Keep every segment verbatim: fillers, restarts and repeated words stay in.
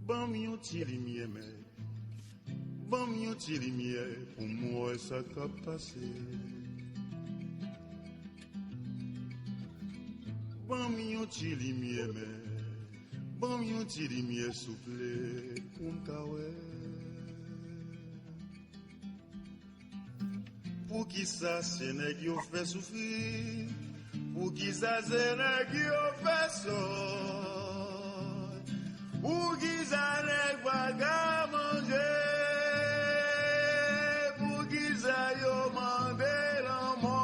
Ban m yon ti limyè, mèt. Ban m yon ti limyè pou m wè sa k ap pase. Ban m yon ti limyè, mèt. Ban m yon ti limyè, souple, pou m ka wè. Poukisa se nèg yo fè soufri? Poukisa se nèg yo fè sòt? Poukisa nèg pa ka manje? Poukisa yo mande lanmò?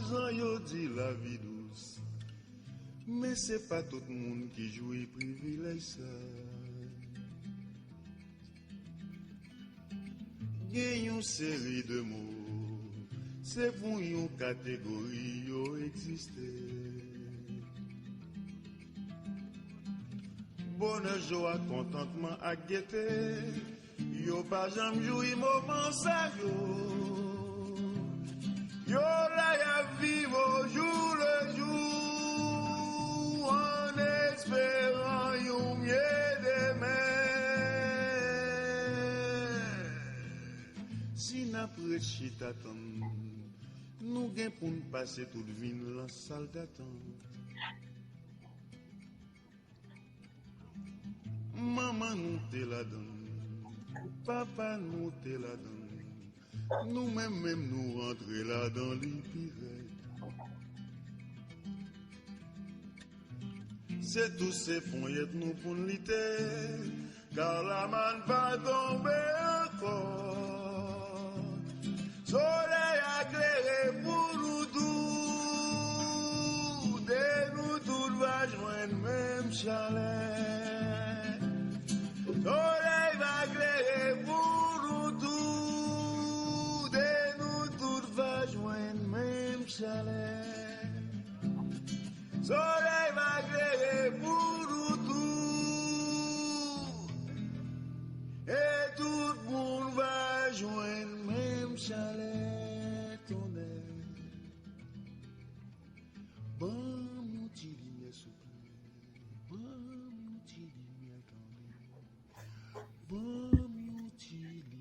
Jan yo di lavi dous, men se pa tout moun ki jwi privilèj sa. Gen yon seri de mo, se pou yon kategori yo egziste. Bonè, jwa, kontantman ak gete, yo pa janm jwi moman sa yo. Yo la y ap viv au jour le jour, an esperan yon mye demen. Si n ap ret chita tann, nou gen pou n pase tout vi n lan sal datant. Manman nou te ladan l, papa nou te ladan l, nou menm menm nou rantre ladan li pi rèd. Se tou se ponyèt nou pou n lite, Kalaman pa tonbe ankò. Solèy a klere pou nou tout, e nou tout va jwenn menm chalè. Solèy va klere pou nou tout, e nou tout va jwenn menm chalè. Solèy va klere pou nou tout, e tout moun va jwenn menm chalè tonnè. Ban m yon ti limyè, souple. Ban m yon ti limyè, tande. Ban m yon ti limyè.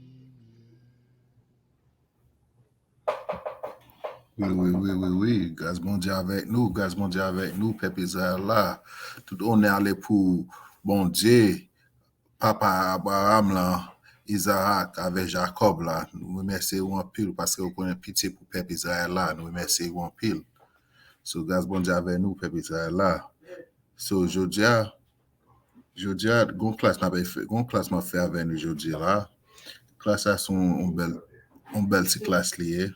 Wi, wi, wi, wi, wi. Gras Bondye avèk nou, gras Bondye avèk nou, pèp Izrayèl la. Tout onè ale pou Bondye, papa Abraram lan, Izarak avèk Jakòb la. Nou remèsye ou anpil paske ou konnen pitye pou pèp Izrayèl la. Nou remèsye ou anpil. So, gras Bondye avèk nou, pèp Izrayèl la. So, jodi a, jodi a, gon klas m ap fè, gon klas m ap fè avè nou jodi a la. Klas la se yon, yon bèl, yon bèl ti klas li ye.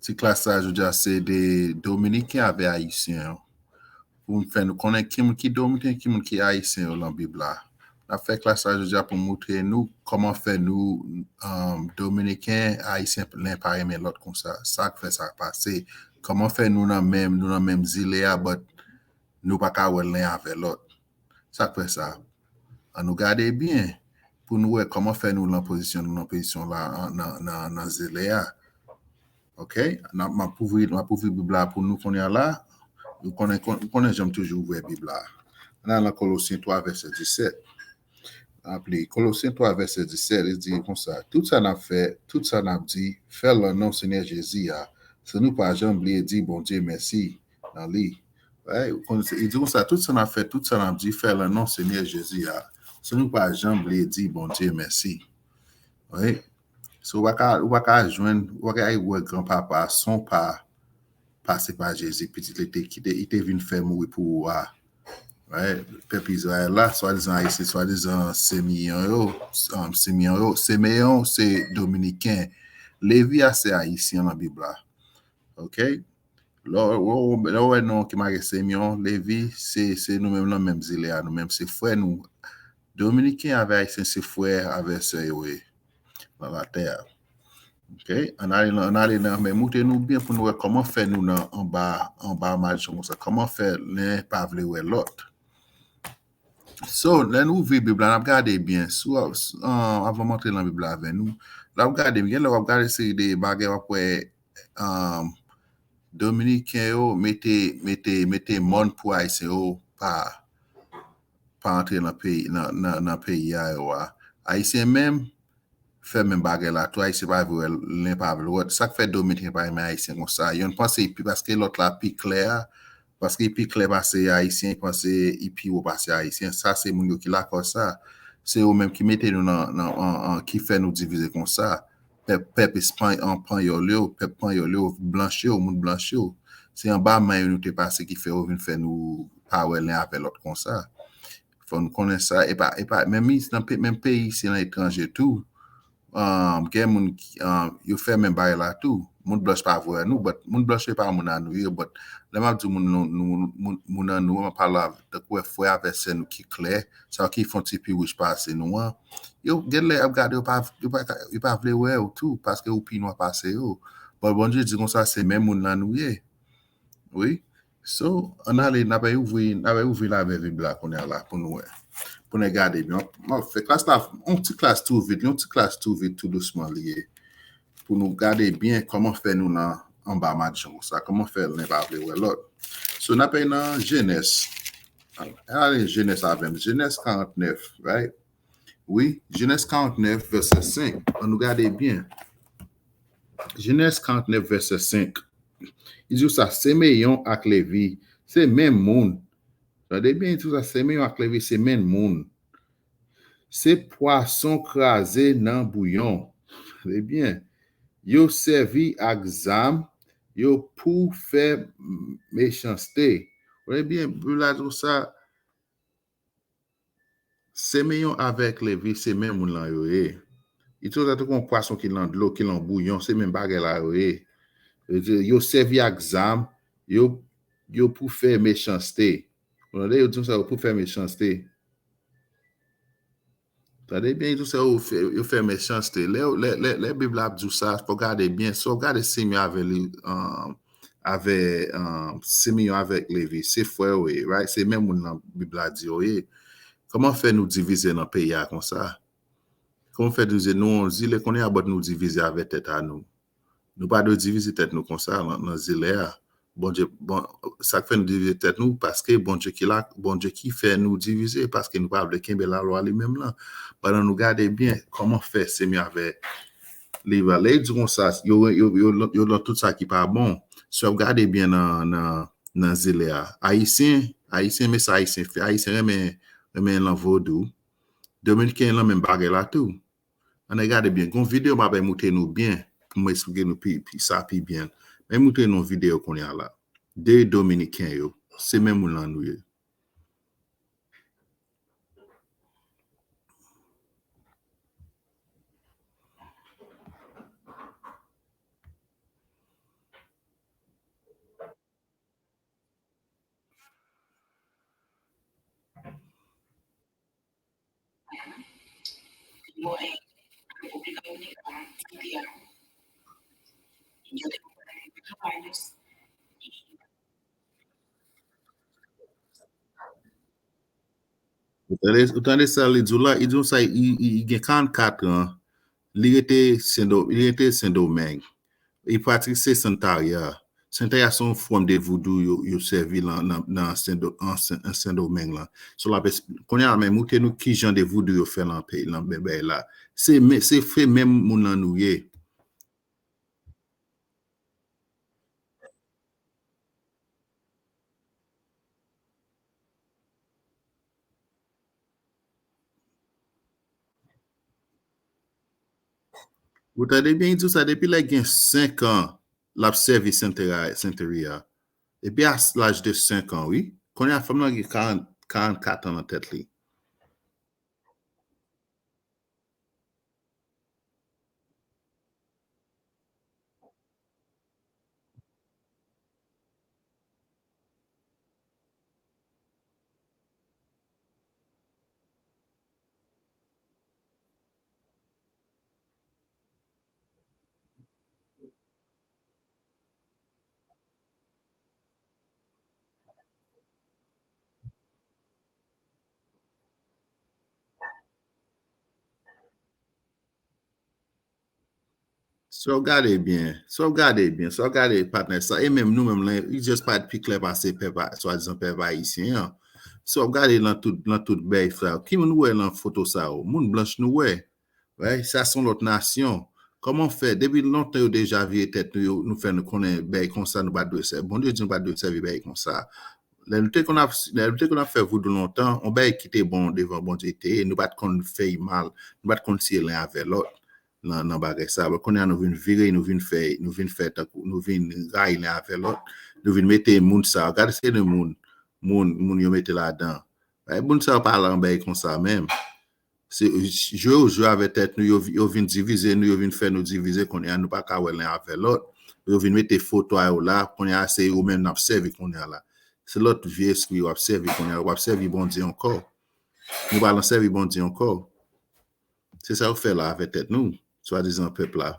Ti klas sa jodi a se de Dominiken avè Ayisyen yo. Pou m fè nou konnen ki moun ki Dominiken, ki moun ki Ayisyen yo lan Bib la. N ap fè klas sa jodi a pou m montre nou kòman fè nou, um, Dominiken, Ayisyen, len pa renmen lòt konsa. Sa k fè sa pase. Kòman fè nou nan menm, nou nan menm zile a, but nou pa ka wè len avè lòt. Sa k fè sa? Ann nou gade byen pou nou wè kòman fè nou lan pozisyon nou lan pozisyon la an, nan, nan, nan zile a. Oke? N ap, m ap ouvri, m ap ouvri Bib la pou nou kounye a la. Nou konnen, kon-, nou konnen jan m toujou ouvè Bib la. Ann al lan Kolosyen twa, vèsè disèt. N ap li. Kolosyen twa, vèsè disèt, li di konsa, tout sa n ap fè, tout sa n ap di, fè l lan non Senyè Jezi a, san nou pa janm bliye di Bondye mèsi nan li. Right? Ou konn, li di konsa, tout sa n ap fè, tout sa n ap di, fè l lan non Senyè Jezi a, san nou pa janm bliye di Bondye mèsi. Right? So, ou pa ka, ou pa ka jwenn, ou pa ka wè granpapa san w pa pase pa Jezi, pitit li te kite, li te vin fè mouri pou ou a. Right? Pèp Izrayèl la, swadizan Ayisyen, swadizan Simeyon yo, um, Simeyon yo, Simeyon se Dominiken. Levi a se Ayisyen lan Bib la. Oke? Lè w, lè w, lè w wè non ki make Simeyon, Levi, se, se nou menm nan menm zile a, nou menm se frè nou. Dominiken avè Ayisyen se frè avè sè yo ye nan latè a. Oke? Ann ale nan, ann ale nan, men moute nou byen pou nou wè kòman fè nou nan anba, anba maledisyon konsa. Kòman fè len pa vle wè lòt. So, lè nou ouvri Bib la, n ap gade byen. Sou, uh, avan m antre nan Bib la avè nou, n ap gade byen. Gen lè w ap gade seri de bagay, w ap wè, um, Dominiken yo mete, mete, mete mòn pou Ayisyen yo pa, pa antre nan peyi, nan, nan, nan peyi a yo a. Ayisyen menm, fè menm bagay la tou, Ayisyen pa vle wè len pa vle wòt. Sa k fè Dominiken pa renmen Ayisyen konsa? Yonn panse li pi, paske lòt la pi klè a, paske li pi klè pase Ayisyen, li panse li pi wo pase Ayisyen. Sa se moun yo ki lakòz sa. Se yo menm ki mete nou nan, nan, an, an, ki fè nou divize konsa. Pèp, pèp espay-, an, panyòl yo, pèp panyòl yo, blanch yo, moun blanch yo. Se anba men yo nou te pase ki fè yo vin fè nou pa wè len avè lòt konsa. Fò nou konnen sa. E pa, e pa, menm is-, nan pe-, menm peyi, se nan etranje tou. Um, gen moun ki, um, yo fè menm bagay la tou. Moun blanch pa vre nou, but moun blanch yo pa moun an nou ye, but lè m ap di moun, nou, nou, moun, moun an nou, m ap pale av-, tankou frè avè sè nou ki klè, sa yo ki fè yon ti pi wich pase nou an. Yo, gen lè y ap gade, yo pa, yo pa, yo pa vle wè w tou, paske ou pi nwa pase yo. But Bondye di konsa, se menm moun an nou ye. Wi. So, ann ale, n ap ouvri, n ap ouvri lavè Bib la kounye a la pou nou wè. Pou nou gade byen. M ap fè klas la, yon ti klas tou vit, yon ti klas tou vit, tou dousman li ye. Pou nou gade byen kòman fè nou nan anba match konsa, kòman fè len pa vle wè lòt. So, n ap nan Jenès. Ann ale Jenès avè m. Jenès karantnèf, right? Wi, Jenès karantnèf, vèsè senk. Ann nou gade byen. Jenès karantnèf, vèsè senk. Li di w sa, Simeyon ak Levi, se menm moun. Tande byen, li di w sa, Simeyon ak Levi, se menm moun. Se pwason kraze nan bouyon. Tande byen. Yo sèvi ak zam yo pou fè mechanste. Tande byen, Bib la di w sa, Simeyon avèk Levi, se menm moun lan yo ye. Li tou tankou yon pwason ki lan dlo, ki lan bouyon, se menm bagay la yo ye. Yo di, yo sèvi ak zam, yo, yo pou fè mechanste. Ou tande, yo di sa, yo pou fè mechanste. Tande byen, yo di sa, yo fè, yo fè mechanste. Lè, lè, lè, lè Bib la ap di w sa, fò w gade byen. Si w gade Simeyon avè li, um, avè, um, Simeyon avèk Levi, se frè yo ye, right? Se menm moun nan Bib la di yo ye. Kòman fè nou divize nan peyi a konsa? Kòman fè divize? Nou yon zile kounye a, but nou divize avè tèt a nou. Nou pa dwe divize tèt nou konsa nan, nan zile a. Bondye, bon, sa k fè nou divize tèt nou, paske Bondye ki la, Bondye ki fè nou divize, paske nou pa vle kenbe lalwa li menm lan. Pandan nou gade byen, kòman fè Simeyon avè Levi, lè yo di konsa, yo, yo, yo, yo nan tout sa ki pa bon. Si w ap gade byen nan, nan, nan zile a, Ayisyen, Ayisyen, men sa Ayisyen fè. Ayisyen renmen, renmen lan vodou. Dominiken lan menm bagay la tou. Ann gade byen. Gon videyo m ap moutre nou byen, pou m esplike nou pi, pi, sa pi byen. Men moutre nou yon videyo kounye a la. De Dominiken yo. Se menm moun lan nou ye. Ou tande, ou tande sa li di w la? Li di w sa, li, li, li gen karannkat an. Li rete Sendo-, li rete Sendomeng. Li pratike Santeria. Santeria se yon fòm de voodoo yo, yo sèvi lan, nan, nan Sendo-, an Sen-, an Sendomeng lan. So, l ap es-, kounye a la, men moutre nou ki jan de voodoo yo fè lan peyi, lan bèbèy la. Se men-, se fre menm moun lan nou ye. Ou tande byen, li di w sa depi lè gen senk an, l ap sèvi Santeria, Santeria. Depi a laj de senk an, wi. Kounye a, fanm lan gen karant, karannkat an nan tèt li. Si w gade byen, si w gade byen, si w gade patnè sa, e menm nou menm lan, li just parèt pi klè pase pèp a, swadizan pèp ayisyen an. Si w gade lan tout, lan tout bèy sa, ki moun ou wè lan foto sa yo? Moun blanch nou wè. Right? Sa se yon lòt nasyon. Kòman fè? Depi lontan yo deja vire tèt nou, yo, nou fè nou konnen bèy konsa nou pa dwe sèvi. Bondye di nou pa dwe sèvi bèy konsa. Lè nou te konn ap, lè nou te konn ap fè voudou lontan, yon bèy ki te bon devan Bondye te ye, nou pa t konn fè l mal, nou pa t konn tiye len avè lòt nan, nan bagay sa. Bon, kounye a nou vin vire, nou vin fè, nou vin fè tankou, nou vin rayi len avè lòt, nou vin mete moun sa, gade se de moun, moun, moun yo mete ladan. Bay moun sa yo pa lan bèy konsa menm. Se, jwe yo jwe avè tèt nou, yo, yo vin divize nou, yo vin fè nou divize, kounye a nou pa ka wè len avè lòt. Yo vin mete foto a yo la, kounye a se yo menm n ap sèvi kounye a la. Se lòt vye espri yo ap sèvi kounye a, yo p ap sèvi Bondye ankò. Nou pa lan sèvi Bondye ankò. Se sa yo fè la avè tèt nou, swadizan pèp la.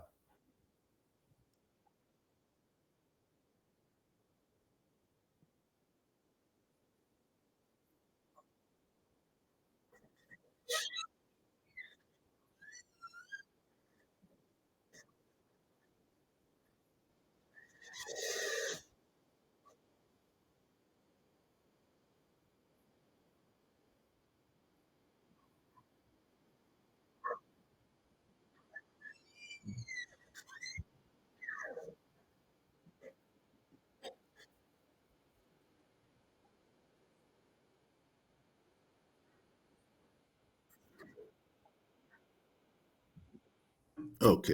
Ok.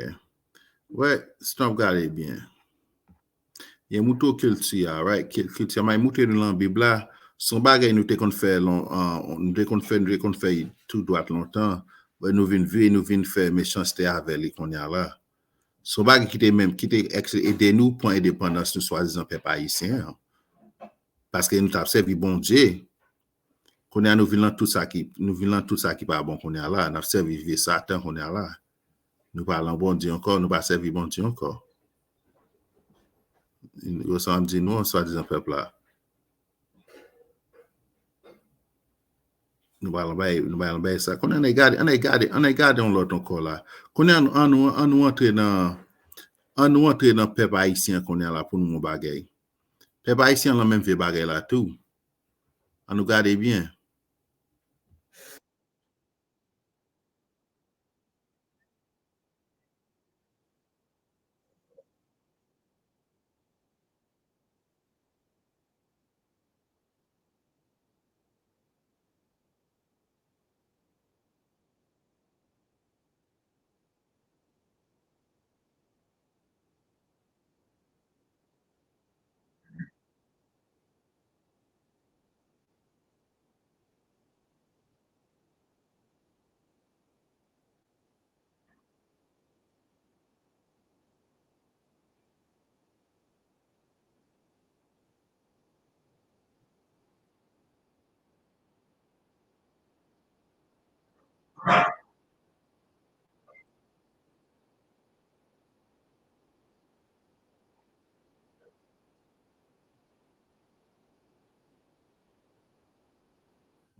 Wè, si n ap gade byen. Ye moutre w kilti a, right? Kil-, kilti a, m ap moutre nou lan Bib la. Se yon bagay nou te konn fè lon-, an, nou te konn fè, nou te konn fè tou dwat lontan. Men nou vin vire, nou vin fè mechanste avè li kounye a la. Se yon bagay ki te menm, ki te èks-, ede nou pran endepandans nou swadizan pèp ayisyen an. Paske nou t ap sèvi Bondye. Kounye a nou vin lan tout sa ki, nou vin lan tout sa ki pa bon kounye a la. N ap sèvi vye Satan kounye a la. Nou pa lan Bondye ankò, nou pa sèvi Bondye ankò. Yo sa m di nou, swadizan pèp la. Nou pa lan bay, nou pa lan bay sa. Kounye a, ann gade, ann gade, ann gade yon lòt ankò la. Kounye a, ann, ann, ann antre nan, ann antre nan pèp ayisyen an kounye a la pou nou yon bagay. Pèp ayisyen an lan menm vye bagay la tou. Ann nou gade byen.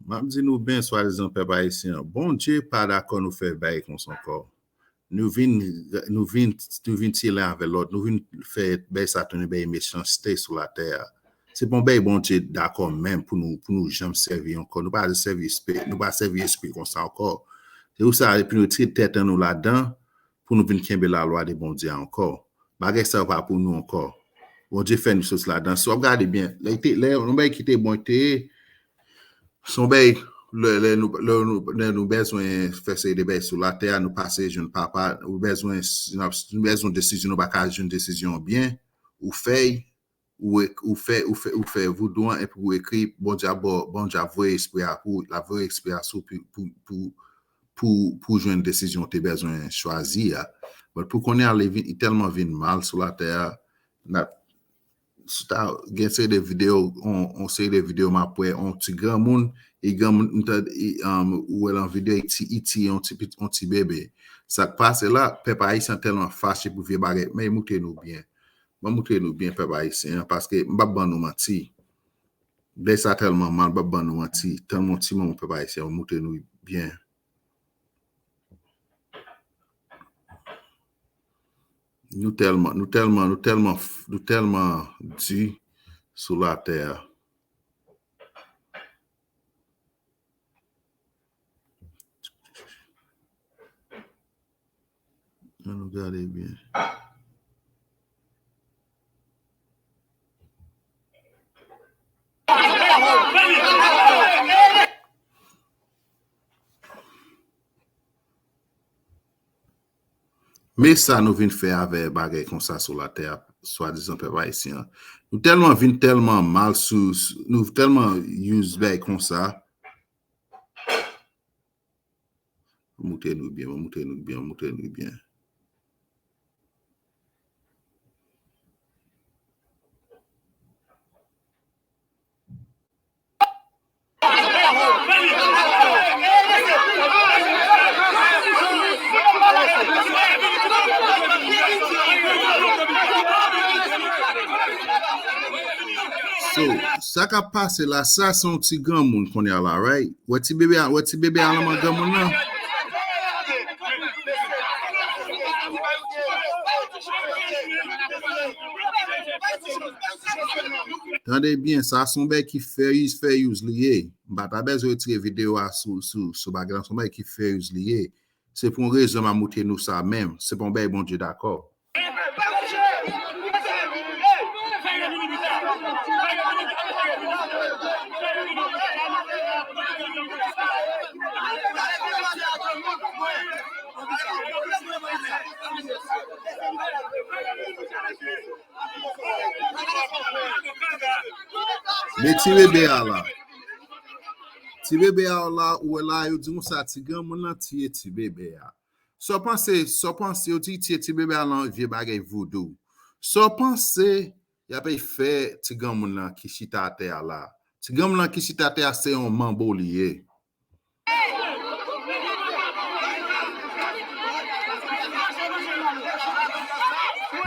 M ap di nou byen, swadizan pèp ayisyen an, Bondye pa dakò nou fè bagay konsa ankò. Nou vin, nou vin, nou vin tiye len avè lòt, nou vin fè bèy sa tounen bèy mechanste sou latè a. Se pa yon bèy Bondye dakò menm pou nou, pou nou janm sèvi ankò. Nou pa sèvi espri, nou pa sèvi espri konsa ankò. Se pou sa, epi nou tire tèt an nou ladan pou nou vin kenbe lalwa de Bondye a ankò. Bagay sa yo pa pou nou ankò. Bondye fè nou soti ladan. Si w ap gade byen, lè te, lè yon bèy ki te bon te ye, se yon bèy, lè, lè nou, lè nou, lè nou bezwen fè seri de bèy sou latè a, nou pase jwenn papa, ou bezwen, si n ap, nou bezwen desizyon, nou pa ka jwenn desizyon byen, ou fè y, ou ek-, ou fè, ou fè, ou fè voudou an, epi ou ekri, Bondye ap ba w, Bondye ap voye espri a pou, l ap voye espri a sou pou, pou, pou, pou, pou jwenn desizyon w te bezwen chwazi a. But pou kounye a, li vin, li tèlman vin mal sou latè a, n ap, si w ta gen seri de videyo, on, on seri de videyo m ap wè, on ti granmoun, e granmoun, m tande, e, um, ou wè lan videyo, e ti, e ti, on ti pit-, on ti bebe. Sa k pase la, pèp ayisyen tèlman fache pou vye bagay, men e moute nou byen. Mwen moutre nou byen, pèp ayisyen an, paske m p ap ban nou manti. Bèy sa tèlman mal, m p ap ban nou manti. Tann yon ti moman, pèp ayisyen, mwen moutre nou byen. Nou tèlman, nou tèlman, nou tèlman, nou tèlman di sou latè a. Ann nou gade byen. Men sa nou vin fè avè bagay konsa sou latè a, swadizan pèp ayisyen an. Nou tèlman vin tèlman mal sou, sou nou tèlman use bagay konsa. Moute nou byen, moute nou byen, moute nou byen. So, sa k ap pase la, sa se yon ti granmoun kounye a la, right? Wè ti bebe a, wè ti bebe a nan men granmoun nan. Tande byen, sa se yon bèk ki fè use, fè use li ye. M pa ta bezwen retire videyo a sou, sou, sou bagay la, se yon bagay ki fè use li ye. Se pou yon rezon m ap montre nou sa menm. Se pa yon bagay Bondye dakò. Men ti bebe a la. Ti bebe a la, ou wè la, yo di konsa, ti granmoun nan tiye ti bebe a. Sa w panse, sa w panse, yo di tiye ti bebe a lan vye bagay voudou. Sa w panse, y ap fè ti granmoun nan ki chita atè a la. Ti granmoun nan ki chita atè a, se yon manbo li ye.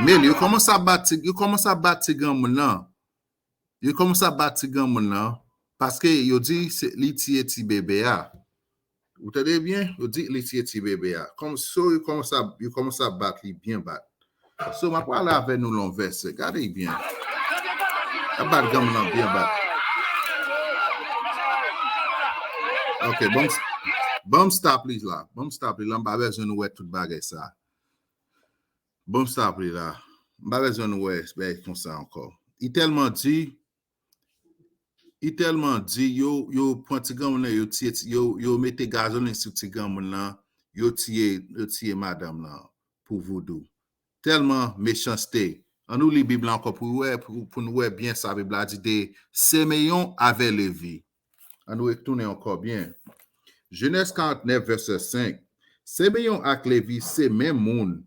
Men yo kòmanse ap bat ti, yo kòmanse ap bat ti granmoun nan. Yo kòmanse ap bat ti granmoun nan, paske yo di se, li tiye ti bebe a. Ou tande byen? Yo di li tiye ti bebe a. Kòm, so yo kòmanse ap, yo kòmanse ap bat li byen bat. So, m ap prale avè nou lon vèsè. Gade byen. Y ap bat granmoun nan byen bat. Ok, ban m, ban m stop li la. Ban m stop li la. M pa bezwen nou wè tout bagay sa. Ban m stop li la. M pa bezwen nou wè bagay konsa ankò. Li tèlman di, li tèlman di, yo, yo pran ti granmoun nan, yo tiye, yo, yo mete gazolin sou ti granmoun nan, yo tiye, yo tiye madanm lan pou voudou. Tèlman mechanste. Ann nou li Bib la ankò pou wè, pou, pou nou wè byen sa Bib la di de Simeyon avè Levi. Ann nou retounen ankò byen. Jenèz karant nèf, vèsè senk. Simeyon ak Levi se menm moun.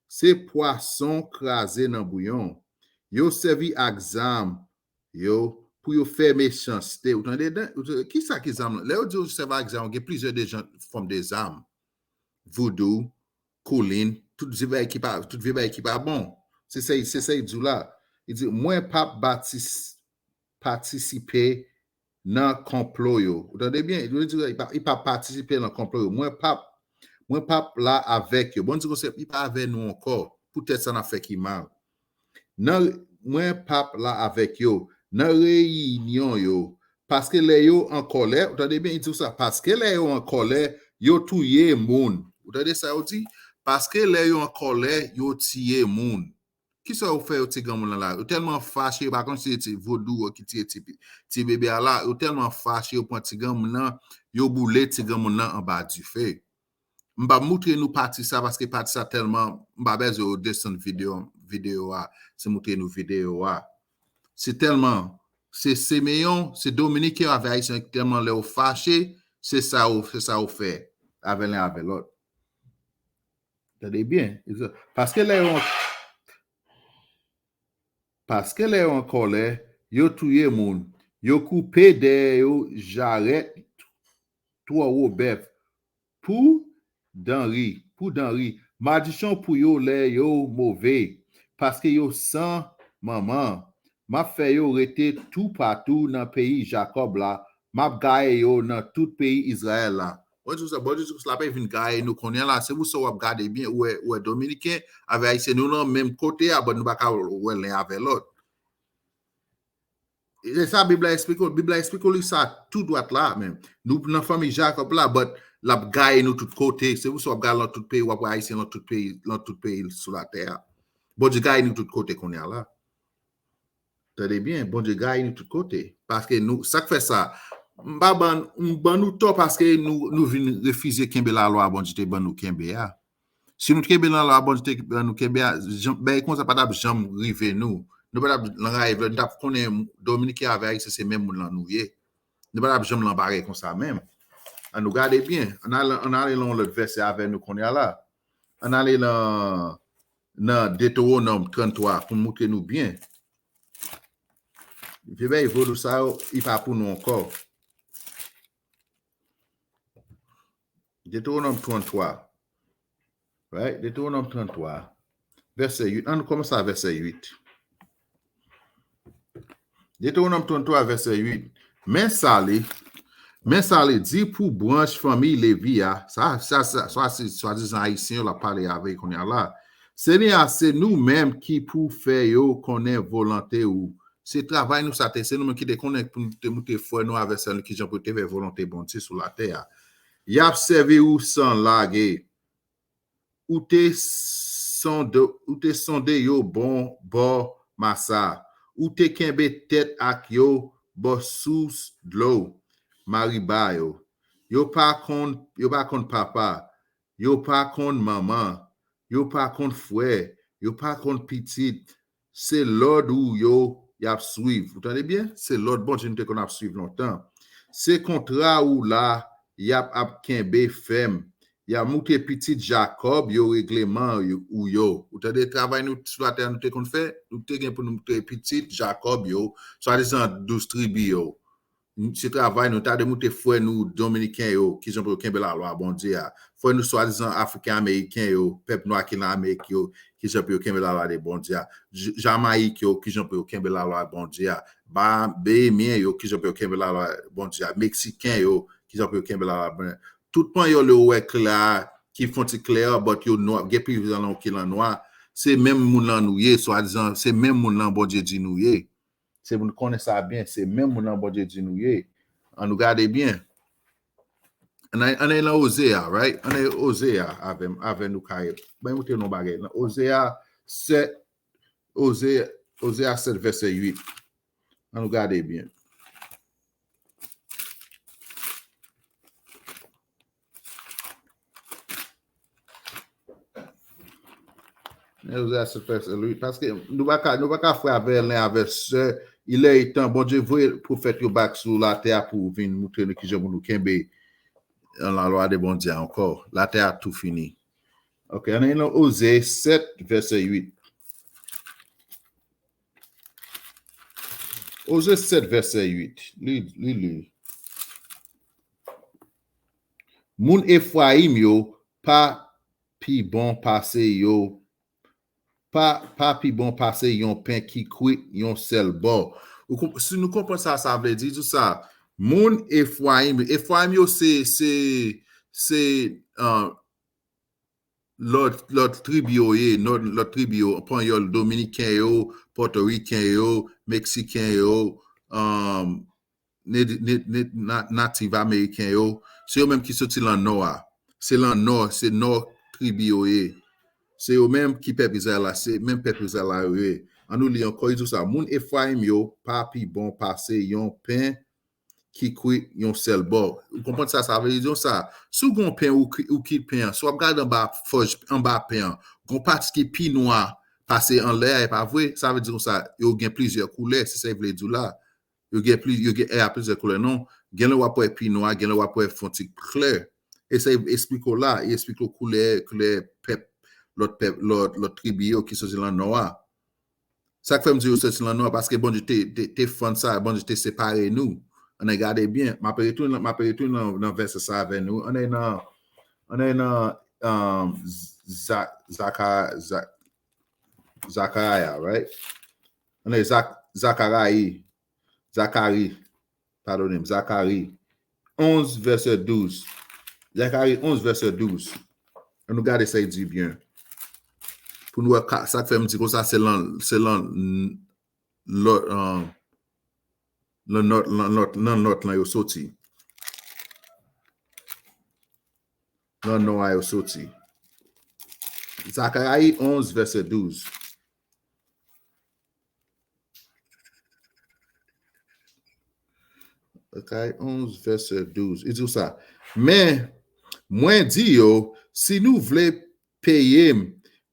Se pwason kraze nan bouyon. Yo sèvi ak zam yo pou yo fè mechanste. Ou tande, ou tande, kisa ki zam lan? Lè yo di yo sèvi ak zam, gen plizyè de jan, fòm de zam. Voudou, koulin, tout vye bagay ki pa, tout vye bagay ki pa bon. Se sa, se sa li di w la. Li di, mwen p ap batis-, patisipe nan konplo yo. Ou tande byen? Li di, li pa, li pa patisipe nan konplo yo. Mwen p ap, mwen p ap la avèk yo. Bon, di konsa, li pa avè nou ankò. Poutèt sa n ap fè ki mal. Nan, mwen p ap la avèk yo. Nan reyinyon yo. Paske lè yo an kòlè, ou tande byen, li di w sa, paske lè yo an kòlè, yo touye moun. Ou tande sa yo di? Paske lè yo an kòlè, yo tiye moun. Kisa yo fè yo ti granmoun nan la? Yo tèlman fache, yo pa konn si se ti vodou ki tiye ti, ti bebe a la. Yo tèlman fache, yo pran ti granmoun nan, yo boule ti granmoun nan anba dife. M p ap moutre nou pati sa, paske pati sa tèlman, m pa bezwen yo desann videyo, videyo a, se moutre nou videyo a. Se tèlman, se Simeyon, se Dominiken avè Ayisyen, tèlman lè yo fache, se sa yo, se sa yo fè avè len avè lòt. Tande byen. Paske lè yo, paske lè yo an kòlè, yo touye moun. Yo koupe dèyè yo jarèt, twowo bèf, pou danri, pou danri. Madichon pou yo lè yo move, paske yo san manman. M ap fè yo rete toupatou nan peyi Jakòb la. M ap gaye yo nan tout peyi Izrayèl la. Bondye sa, Bondye sa, l ap vin gaye nou kounye a la. Se pou sa w ap gade byen, ou wè, ou wè Dominiken avè Ayisyen, nou nan menm kote a, but nou pa ka wè len avè lòt. E sa Bib la eksplike w. Bib la eksplike w li sa tou dwat la, men. Nou nan fanmi Jakòb la, but l ap gaye nou tout kote. Se pou sa w ap gade lan tout peyi, w ap wè Ayisyen lan tout peyi, lan tout peyi sou latè a. Bondye gaye nou tout kote kounye a la. Tande byen, Bondye gaye nou tout kote. Paske nou, sa k fè sa, m pa ban, m ban nou tò paske nou, nou vin refize kenbe lalwa Bondye te ban nou kenbe a. Si nou t kenbe lalwa Bondye te ban nou kenbe a, jan, bagay konsa pa t ap janm rive nou. Nou pa t ap nan rayi vle, nou t ap konnen Dominiken avè Ayisyen se menm moun lan nou ye. Nou pa t ap janm lan bagay konsa menm. Ann nou gade byen. Ann ale, ann ale lan yon lòt vèsè avè nou kounye a la. Ann ale lan, nan Detewonòm tranntwa pou m moutre nou byen. Vye bagay vodou sa yo, li pa pou nou ankò. Detewonòm tranntwa. Right? Detewonòm tranntwa. Vèsè uit. Ann nou kòmanse a vèsè uit. Detewonòm tranntwa, vèsè uit. Men sa li, men sa li di pou branch fanmi Levi a, sa, sa, sa, sa se swadizan Ayisyen yo l ap pale avè kounye a la. Senyè a, se nou menm ki pou fè yo konnen volonte ou. Se travay nou sa te, se nou menm ki te konnen pou nou te moute frè nou avè sè nou kijan pou yo te fè volonte Bondye sou latè a. Y ap sèvi ou san lage. Ou te sonde, ou te sonde yo bò Masa. Ou te kenbe tèt ak yo bò sous dlo Mariba yo. Yo pa konn, yo pa konn papa. Yo pa konn manman. Yo pa konn frè. Yo pa konn pitit. Se lòd ou yo y ap swiv. Ou tande byen? Se lòd Bondye nou te konn ap swiv lontan. Se kontra ou la y ap, ap kenbe fèm. Y ap moute pitit Jakòb yo regleman yo, ou yo. Ou tande travay nou sou latè a nou te konn fè? Nou te gen pou nou moute pitit Jakòb yo, swadizan douz tribi yo. Se travay nou, ta dwe moute frè nou Dominiken yo, kijan pou yo kenbe lalwa Bondye a. Frè nou swadizan Afriken Ameriken yo, pèp nwa ki nan Amerik yo, kijan pou yo kenbe lalwa de Bondye a. J-, Jamayik yo, kijan pou yo kenbe lalwa Bondye a. Ba-, Behemyen yo, kijan pou yo kenbe lalwa Bondye a. Meksiken yo, kijan pou yo kenbe lalwa Bondye a. Tout Panyòl yo wè klè a, ki fon ti klè a, but yo nwa, gen plizyè lan ki lan nwa. Se menm moun lan nou ye, swadizan, se menm moun lan Bondye di nou ye. Se pou nou konnen sa byen, se menm moun nan Bondye di nou ye. Ann nou gade byen. Ann al, ann al nan Oze a, right? Ann al Oze a avè m, avè nou kare. Ban m montre nou yon bagay. Nan Oze a sèt, Oze, Oze a sèt vèsè uit. Ann nou gade byen. Paske nou pa ka, nou pa ka frè avè len avè sè. Il est temps, Bondye voye pwofèt yo back sou latè a pou vin moutre nou kijan pou nou kenbe lalwa de Bondye a ankò. Latè a tou fini. Ok, ann al nan Oze sèt, vèsè uit. Oze sèt, vèsè uit. Li, li, li. Moun Efrayim yo pa pi bon pase yo, pa, pa pi bon pase yon pen ki kwit yon sèl bò. Ou konp-, si nou konprann sa, sa vle di tou sa. Moun Efrayim, Efrayim yo se, se, se, uh, lòt, lòt tribi yo ye, lòt, lòt tribi yo, Panyòl, Dominiken yo, Pòtoriken yo, Meksiken yo, um, ne-, ne-, ne-, na-, natif ameriken yo, se yo menm ki soti lan nò a. Se lan nò, se nò tribi yo ye. Se yo menm ki pèp Izrayèl la, se menm pèp Izrayèl la yo ye. Ann nou li ankò, li di sa, moun Efrayim yo pa pi bon pase yon pen ki kwit yon sèl bò. Ou konprann sa, sa vle di sa. Si w gen yon pen, ou ki-, ou kwit pen an, si w ap gade anba fòj, anba pen an, gen yon pati ki pi nwa pase anlè a, e pa vre? Sa vle di konsa, yo gen plizyè koulè, se sa l vle di w la. Yo gen pli-, yo gen, e a plizyè koulè, non. Gen lè w ap wè pi nwa, gen lè w ap wè fon ti klè. E sa l esplike w la, l esplike w koulè, koulè pèp, lòt pèp, lòt, lòt tribi yo ki soti lan nò a. Sa k fè m di yo soti lan nò a, paske Bondye te, te, te fann sa, Bondye te separe nou. Ann al gade byen. M ap retounen, m ap retounen nan, nan vèsè sa avè nou. Ann al nan, ann al nan, um, Za-, Zaka-, Za-, Zakaraya, right? Ann al Zak-, Zakarayi. Zakari. Padone m. Zakari onz, vèsè douz. Zakari onz, vèsè douz. Ann nou gade sa l di byen. Pou nou wè ka- sa k fè m di konsa, se lan, se lan, lò- an, lan nòt, lan nòt, lan nòt lan yo soti. Lan nò a yo soti. Zakari onz, vèsè douz. Zakari onz, vèsè douz. Li di w sa. Men, mwen di yo, si nou vle peye m,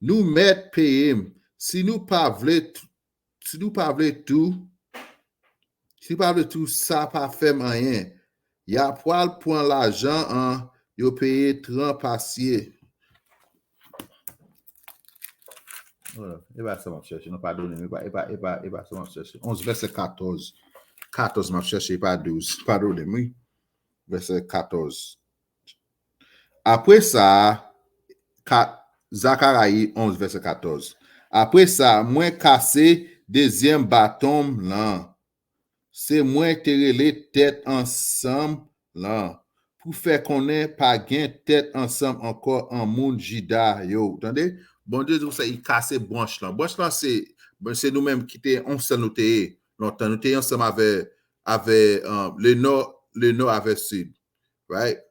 nou mèt peye m. Si nou pa vle, si nou pa vle tou, si nou pa vle tou, sa pa fè m anyen. Y a pral pran lajan an, yo peye tran pasye. E pa sa m ap chèche, non, padone m, e pa, e pa, e pa, e pa sa m ap chèche. Onz, vèsè katòz. Katòz m ap chèche, e pa douz. Padone m, wi. Vèsè katòz. Apre sa, ka- Zakari onz, vèsè katòz. Apre sa, mwen kase dezyèm baton m lan. Se mwen te rele tèt ansanm lan, pou fè konnen pa gen tèt ansanm ankò an moun Jida yo. Tande? Bondye di konsa, li kase branch lan. Branch lan, se, se nou menm ki te yon sèl nou te ye lontan. Nou te ye ansanm avè, avè, uh, le nò, le nò avè sid. Right?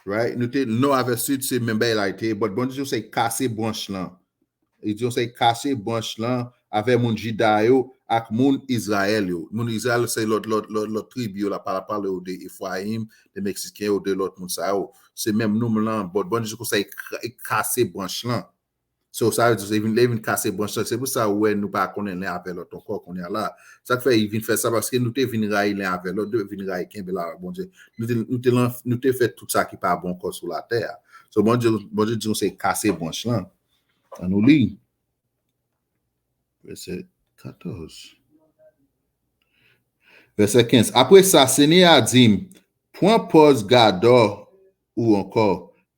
Right? Nou te, nò avè sid, se menm bagay la, li te ye. But Bondye di konsa, li kase branch lan. Li di konsa, li kase branch lan avè moun Jida yo ak moun Izrayèl yo. Moun Izrayèl, se lòt, lòt, lòt, lòt tribi yo, l ap pale, pale yo de Efrayim, de Meksiken yo, de lòt moun sa yo. Se menm nou lan, but Bondye di konsa, li kase branch lan. So, sa vle di, se vin, lè vin kase branch lan. Se pou sa ou wè nou pa konnen len avè lòt ankò kounye a la. Sa k fè li vin fè sa, paske nou te vin rayi len avè lòt, nou te vin rayi kenbe la, Bondye. Nou te, nou te lan, nou te fè tout sa ki pa bon ankò sou latè a. So, Bondye, Bondye di nou se kase branch lan. Ann nou li. Vèsè katòz. Vèsè kenz. Apre sa, Senyè a di m, pran pòz gadò ou ankò.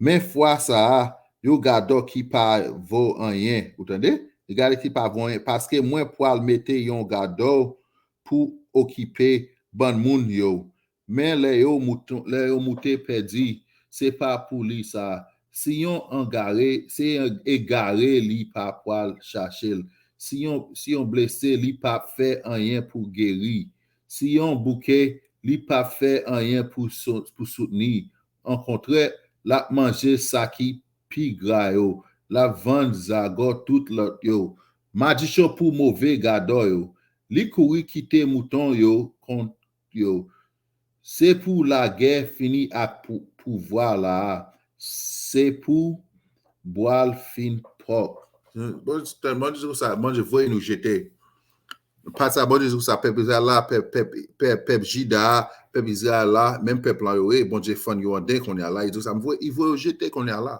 Men fwa sa a, yon gadò ki pa vo anyen. Ou tande? Yon gadò ki pa vo anyen. Paske mwen pral mete yon gadò pou okipe bann moun yo. Men lè yo mouton, lè yo moute pèdi, se pa pou li sa. Si yon angare, se yon egare, li pa pral chache l. Si yon, si yon blese, li p ap fè anyen pou geri. Si yon bouke, li p ap fè anyen pou so-, pou soutni. Ankontrè, l ap manje sa ki pi gra yo. L ap vann zagò tout lòt yo. Madichon pou move gadò yo. Li kouri kite mouton yo kont yo. Se pou lagè fini ak pou-, pouvwa la a. Se pou bwa l fin pwòp. Hmm, Bondye, Bondye di konsa, Bondye voye nou jete. Pati sa, Bondye di konsa, pèp Izrayèl la, pèp, pèp, pèp, pèp Jida a, pèp Izrayèl la, menm pèp lan yo ye, Bondye fann yo an de kounye a la. Li di konsa, m voye, li voye yo jete kounye a la.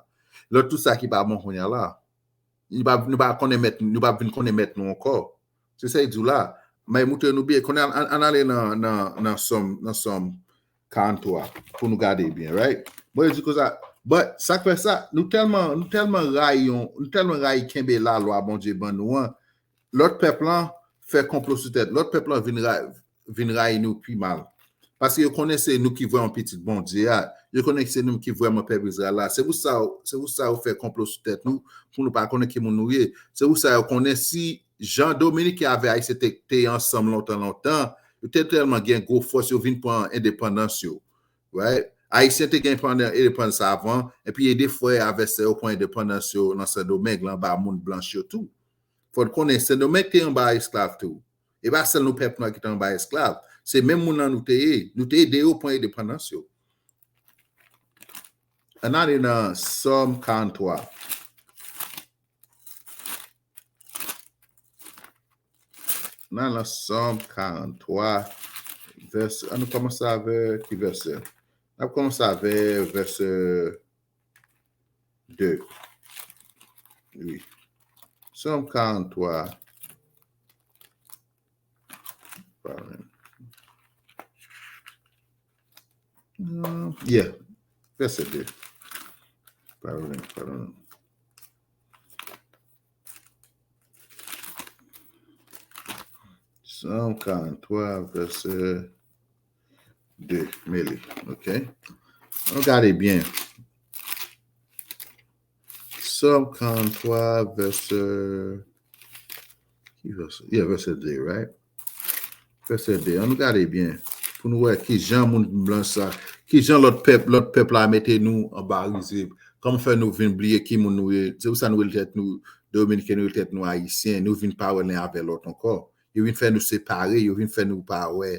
Lòt tout sa ki pa bon kounye a la. Nou pa, nou pa konnen mèt, nou pa vin konnen mèt nou ankò. Se sa l di w la. Mwen montre nou byen. Kounye a, ann, ann ale nan, nan, nan Sòm, nan Sòm karant twa pou nou gade byen, right? Bondye di konsa, but sa k fè sa, nou tèlman, nou tèlman rayi yon, nou tèlman rayi kenbe lalwa Bondye ban nou an, lòt pèp lan fè konplo sou tèt, lòt pèp lan vin ra-, vin rayi nou pi mal. Paske yo konnen se nou ki vrèman pitit Bondye a. Yo konnen se nou ki vrèman pèp Izrayèl la. Se pou sa, se pou sa yo fè konplo sou tèt nou, pou nou pa konnen ki moun nou ye. Se pou sa yo konnen si jan Dominik avè Ayisyen te, te ansanm lontan, lontan, yo te tèlman gen gwo fòs, yo vin pran endepandans yo. Right? Ayisyen te gen pran endepandans avan, epi ede frè avè sè yo pran endepandans yo nan Sendomeng, lan ba moun blanch yo tou. Fò n konnen, Sendomeng te anba esklav tou. E pa sèl nou pèp nwa ki te anba esklav. Se menm moun nan nou te ye. Nou te ede yo pran endepandans yo. Ann ale nan Sòm karant twa. Ann ale nan Sòm karant twa. Vèsè, ann nou kòmanse avè ki vèsè? N ap kòmanse avè vèsè de. Wi. Sòm karant twa. Pardon. Hmm, yeah. Vèsè de. Pardon, pardon. Sòm karant twa, vèsè de. Men li, ok? Ann gade byen. Sòm karannntwa, vèsè, ki vèsè? Yeah, vèsè de, right? Vèsè de. Ann gade byen. Pou nou wè ki jan moun blan sa, ki jan lòt pèp, lòt pèp la mete nou anba rizib. Kòman fè nou vin bliye ki moun nou ye? Se pou sa nou rele tèt nou Dominiken, nou rele tèt nou Ayisyen. Nou vin pa wè len avè lòt ankò. Yo vin fè nou separe, yo vin fè nou pa wè,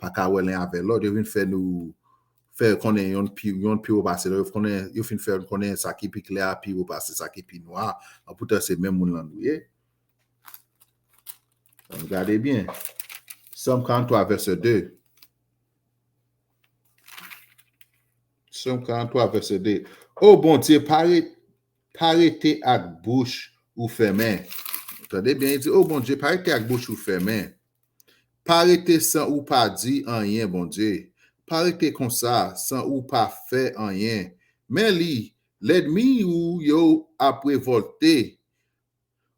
pa ka wè len avè lòt. Yo vin fè nou fè konnen yonn pi, yonn pi wo pase lòt. Yo konnen, yo fin fè konnen sa ki pi klè a pi wo pase sa ki pi nwa a. Poutan se menm moun lan nou ye. Ann gade byen. Sòm karannntwa, vèsè de. Sòm karannntwa, vèsè de. O Bondye, pa re-, pa rete ak bouch ou fèmen. Tande byen, li di, O Bondye, pa rete ak bouch ou fèmen. Pa rete san ou pa di anyen, Bondye. Pa rete konsa san ou pa fè anyen. Men li, lènmi ou yo ap revòlte.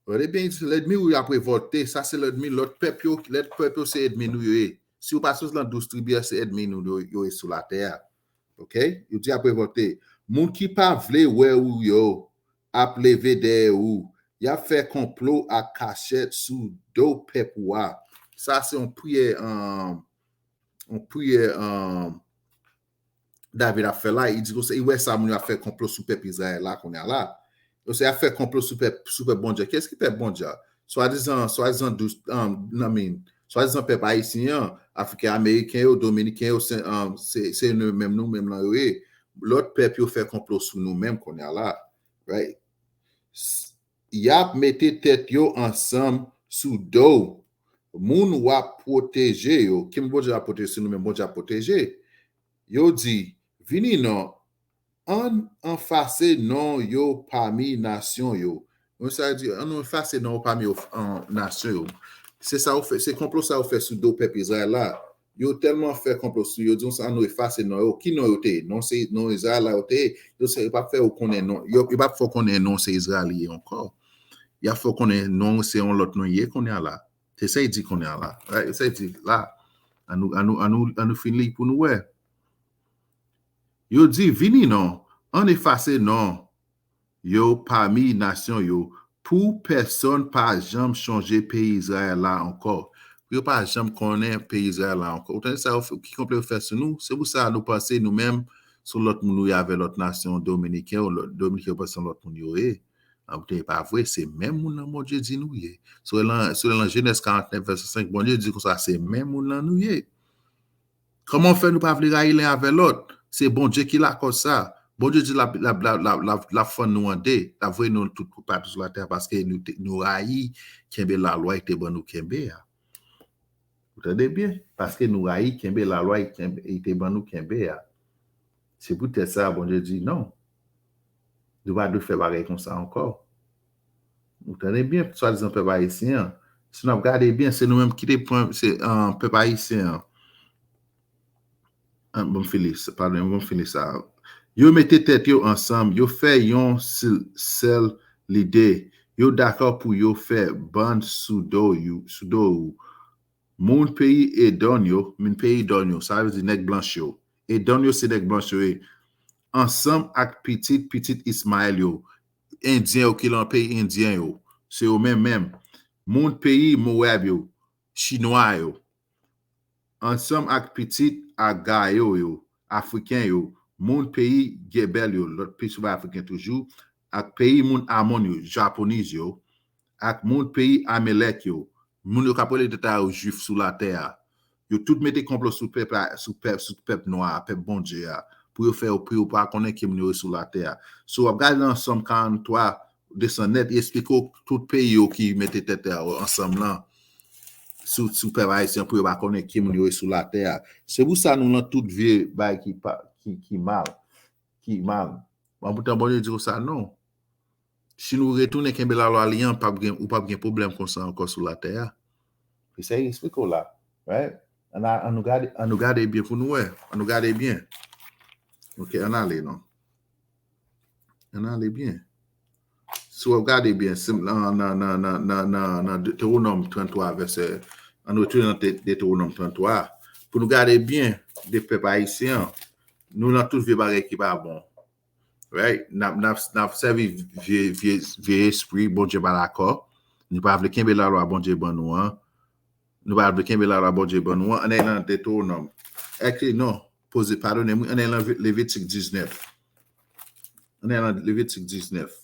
Tande byen, li di, lènmi ou yo ap revòlte. Sa se lènmi lòt pèp yo. Lòt pèp yo se ènmi nou yo ye. Si w pa soti nan douz tribi a, se ènmi nou yo, yo ye sou latè a. Ok? Yo di ap revòlte. Moun ki pa vle wè ou yo ap leve dèyè ou. Y ap fè konplo ak kachèt sou do pèp ou a. Sa se yon priyè, um, yon priyè, um, David ap fè la. Li di konsa, li wè sa moun yo ap fè konplo sou pèp Izrayèl la kounye a la. Yo se ap fè konplo sou pèp, sou pèp Bondye. Kiyès ki pèp Bondye a? Swadizan, swadizan douz, um, nan min, swadizan pèp ayisyen an, Afriken Ameriken yo, Dominiken yo, se, um, se, se nou menm, nou menm lan yo ye. Lòt pèp yo fè konplo sou nou menm kounye a la. Right? S-, y ap mete tèt yo ansanm sou do moun w ap pwoteje yo. Ki moun Bondye ap pwoteje? Se nou menm Bondye ap pwoteje. Yo di, vini non, ann efase non yo pami nasyon yo. Sa di, ann efase non yo pami yo, an, nasyon yo. Se sa yo fè, se konplo sa yo fè sou do pèp Izrayèl la. Yo tèlman fè konplo sou yo, di konsa, ann efase non yo. Ki non yo te ye? Non se non Izrayèl la yo te ye. Yo se, yo p ap fè yo konnen non. Yo, yo p ap fè w konnen non se Izrayèl li ye ankò. Y ap fè w konnen non se yon lòt non ye kounye a la. Se sa y di kounye a la. Right? Se sa y di la. Ann nou, ann nou, ann nou, ann nou fin li pou nou wè. Yo di, vini non, ann efase non yo pami nasyon yo, pou pèsonn pa janm chonje peyi Izrayèl la ankò. Pou yo pa janm konnen peyi Izrayèl la ankò. Ou tande sa yo fè, ki konplo yo fè sou nou? Se pou sa nou panse nou menm, se yon lòt moun nou ye avè lòt nasyon, Dominiken, lòt, Dominiken yo panse se yon lòt moun yo ye. An, e pa vre, se menm moun nan Bondye di nou ye. Si w wè lan, si w wè lan Jenèz karantnèf, vèsè senk, Bondye di konsa, se menm moun nan nou ye. Kòman w fè nou pa vle rayi len avè lòt? Se Bondye ki lakòz sa. Bondye di l ap, l ap, l ap, l ap, l ap, l ap fann nou an de, l ap voye nou tout toupatou sou latè a paske nou te, nou rayi kenbe lalwa li te ban nou kenbe a. Ou tande byen? Paske nou rayi kenbe lalwa li kenbe, li te ban nou kenbe a. Se poutèt sa Bondye di non. Nou pa dwe fè bagay konsa ankò. Ou tande byen, swadizan pèp ayisyen an. Si n ap gade byen, se nou menm ki te pran, se, ah, pèp ayisyen an. Ah, bon, fini sa, padon, bon, fini sa. Yo mete tèt yo ansanm, yo fè yon sèl, sèl lide. Yo dakò pou yo fè bann sou do yo, sou do ou. Moun peyi Edòn yo, moun peyi Edòn yo, sa vle di nèg blanch yo. Edòn yo se nèg blanch yo ye. Ansanm ak pitit, pitit Ismayèl yo, Endyen yo ki lan peyi Endyen yo, se yo menm menm. Moun peyi Mowab yo, Chinwa yo. Ansanm ak pitit Agayo yo, Afriken yo, moun peyi Gebèl yo, lòt peyi sou Afriken toujou, ak peyi moun Amon yo, Japoniz yo, ak moun peyi Amelèk yo, moun yo k ap rele tèt a yo Jwif sou latè a. Yo tout mete konplo sou pèp la, sou pèp, sou pèp nwa a, pèp Bondye a, pou yo fè yo, pou yo pa konnen ki moun yo ye sou latè a. So, w ap gade nan Sòm karannntwa, desann nèt, li esplike w tout peyi yo ki mete tèt yo ansanm lan sou, sou pèp ayisyen pou yo pa konnen ki moun yo ye sou latè a. Se pou sa nou lan tout vye bagay ki pa, ki, ki mal, ki mal. Bon, poutan Bondye di konsa, non. Si nou retounen kenbe lalwa li an, p ap gen, ou p ap gen pwoblèm konsa ankò sou latè a. Se sa li esplike w la. Right? Ann a, ann nou gade, ann nou gade byen pou nou wè. Ann nou gade byen. Ok, ann ale, non. Ann ale byen. Si w ap gade byen, se nan, nan, nan Detewonòm tranntwa, vèsè, ann retounen nan Te-, Detewonòm tranntwa, pou nou gade byen de pèp ayisyen an. Nou nan tout vye bagay ki pa bon. Right? N ap, n ap, n ap sèvi vye, vye, vye espri, Bondye pa dakò. Nou pa vle kenbe lalwa Bondye ban nou an. Nou pa vle kenbe lalwa Bondye ban nou an. Ann al nan Detewonòm. Ekri non, poze, padone m, wi, ann al nan Levitik diznèf. Ann al nan Levitik diznèf.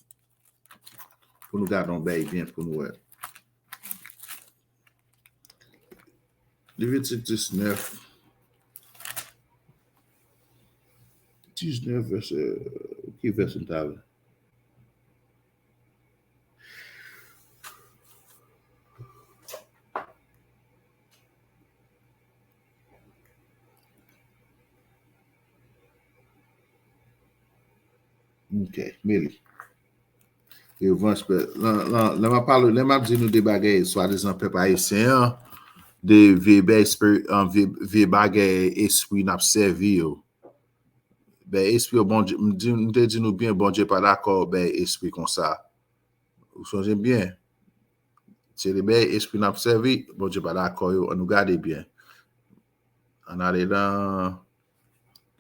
Pou nou gade yon bagay byen, pou nou wè. Levitik diznèf. Diznèf, vèsè, ki vèsè m ta vle? Ok, men li. Revanch, pè, lè, lè, lè m ap pale, lè m ap di nou de bagay, swadizan pèp ayisyen an, de vye bèl espri, an, vye, vye bagay espri n ap sèvi yo. Bèl espri yo, Bondye, m di, m te di nou byen, Bondye pa dakò bèl espri konsa. Ou sonje byen. Se de bèl espri n ap sèvi, Bondye pa dakò yo, ann nou gade byen. Ann ale nan,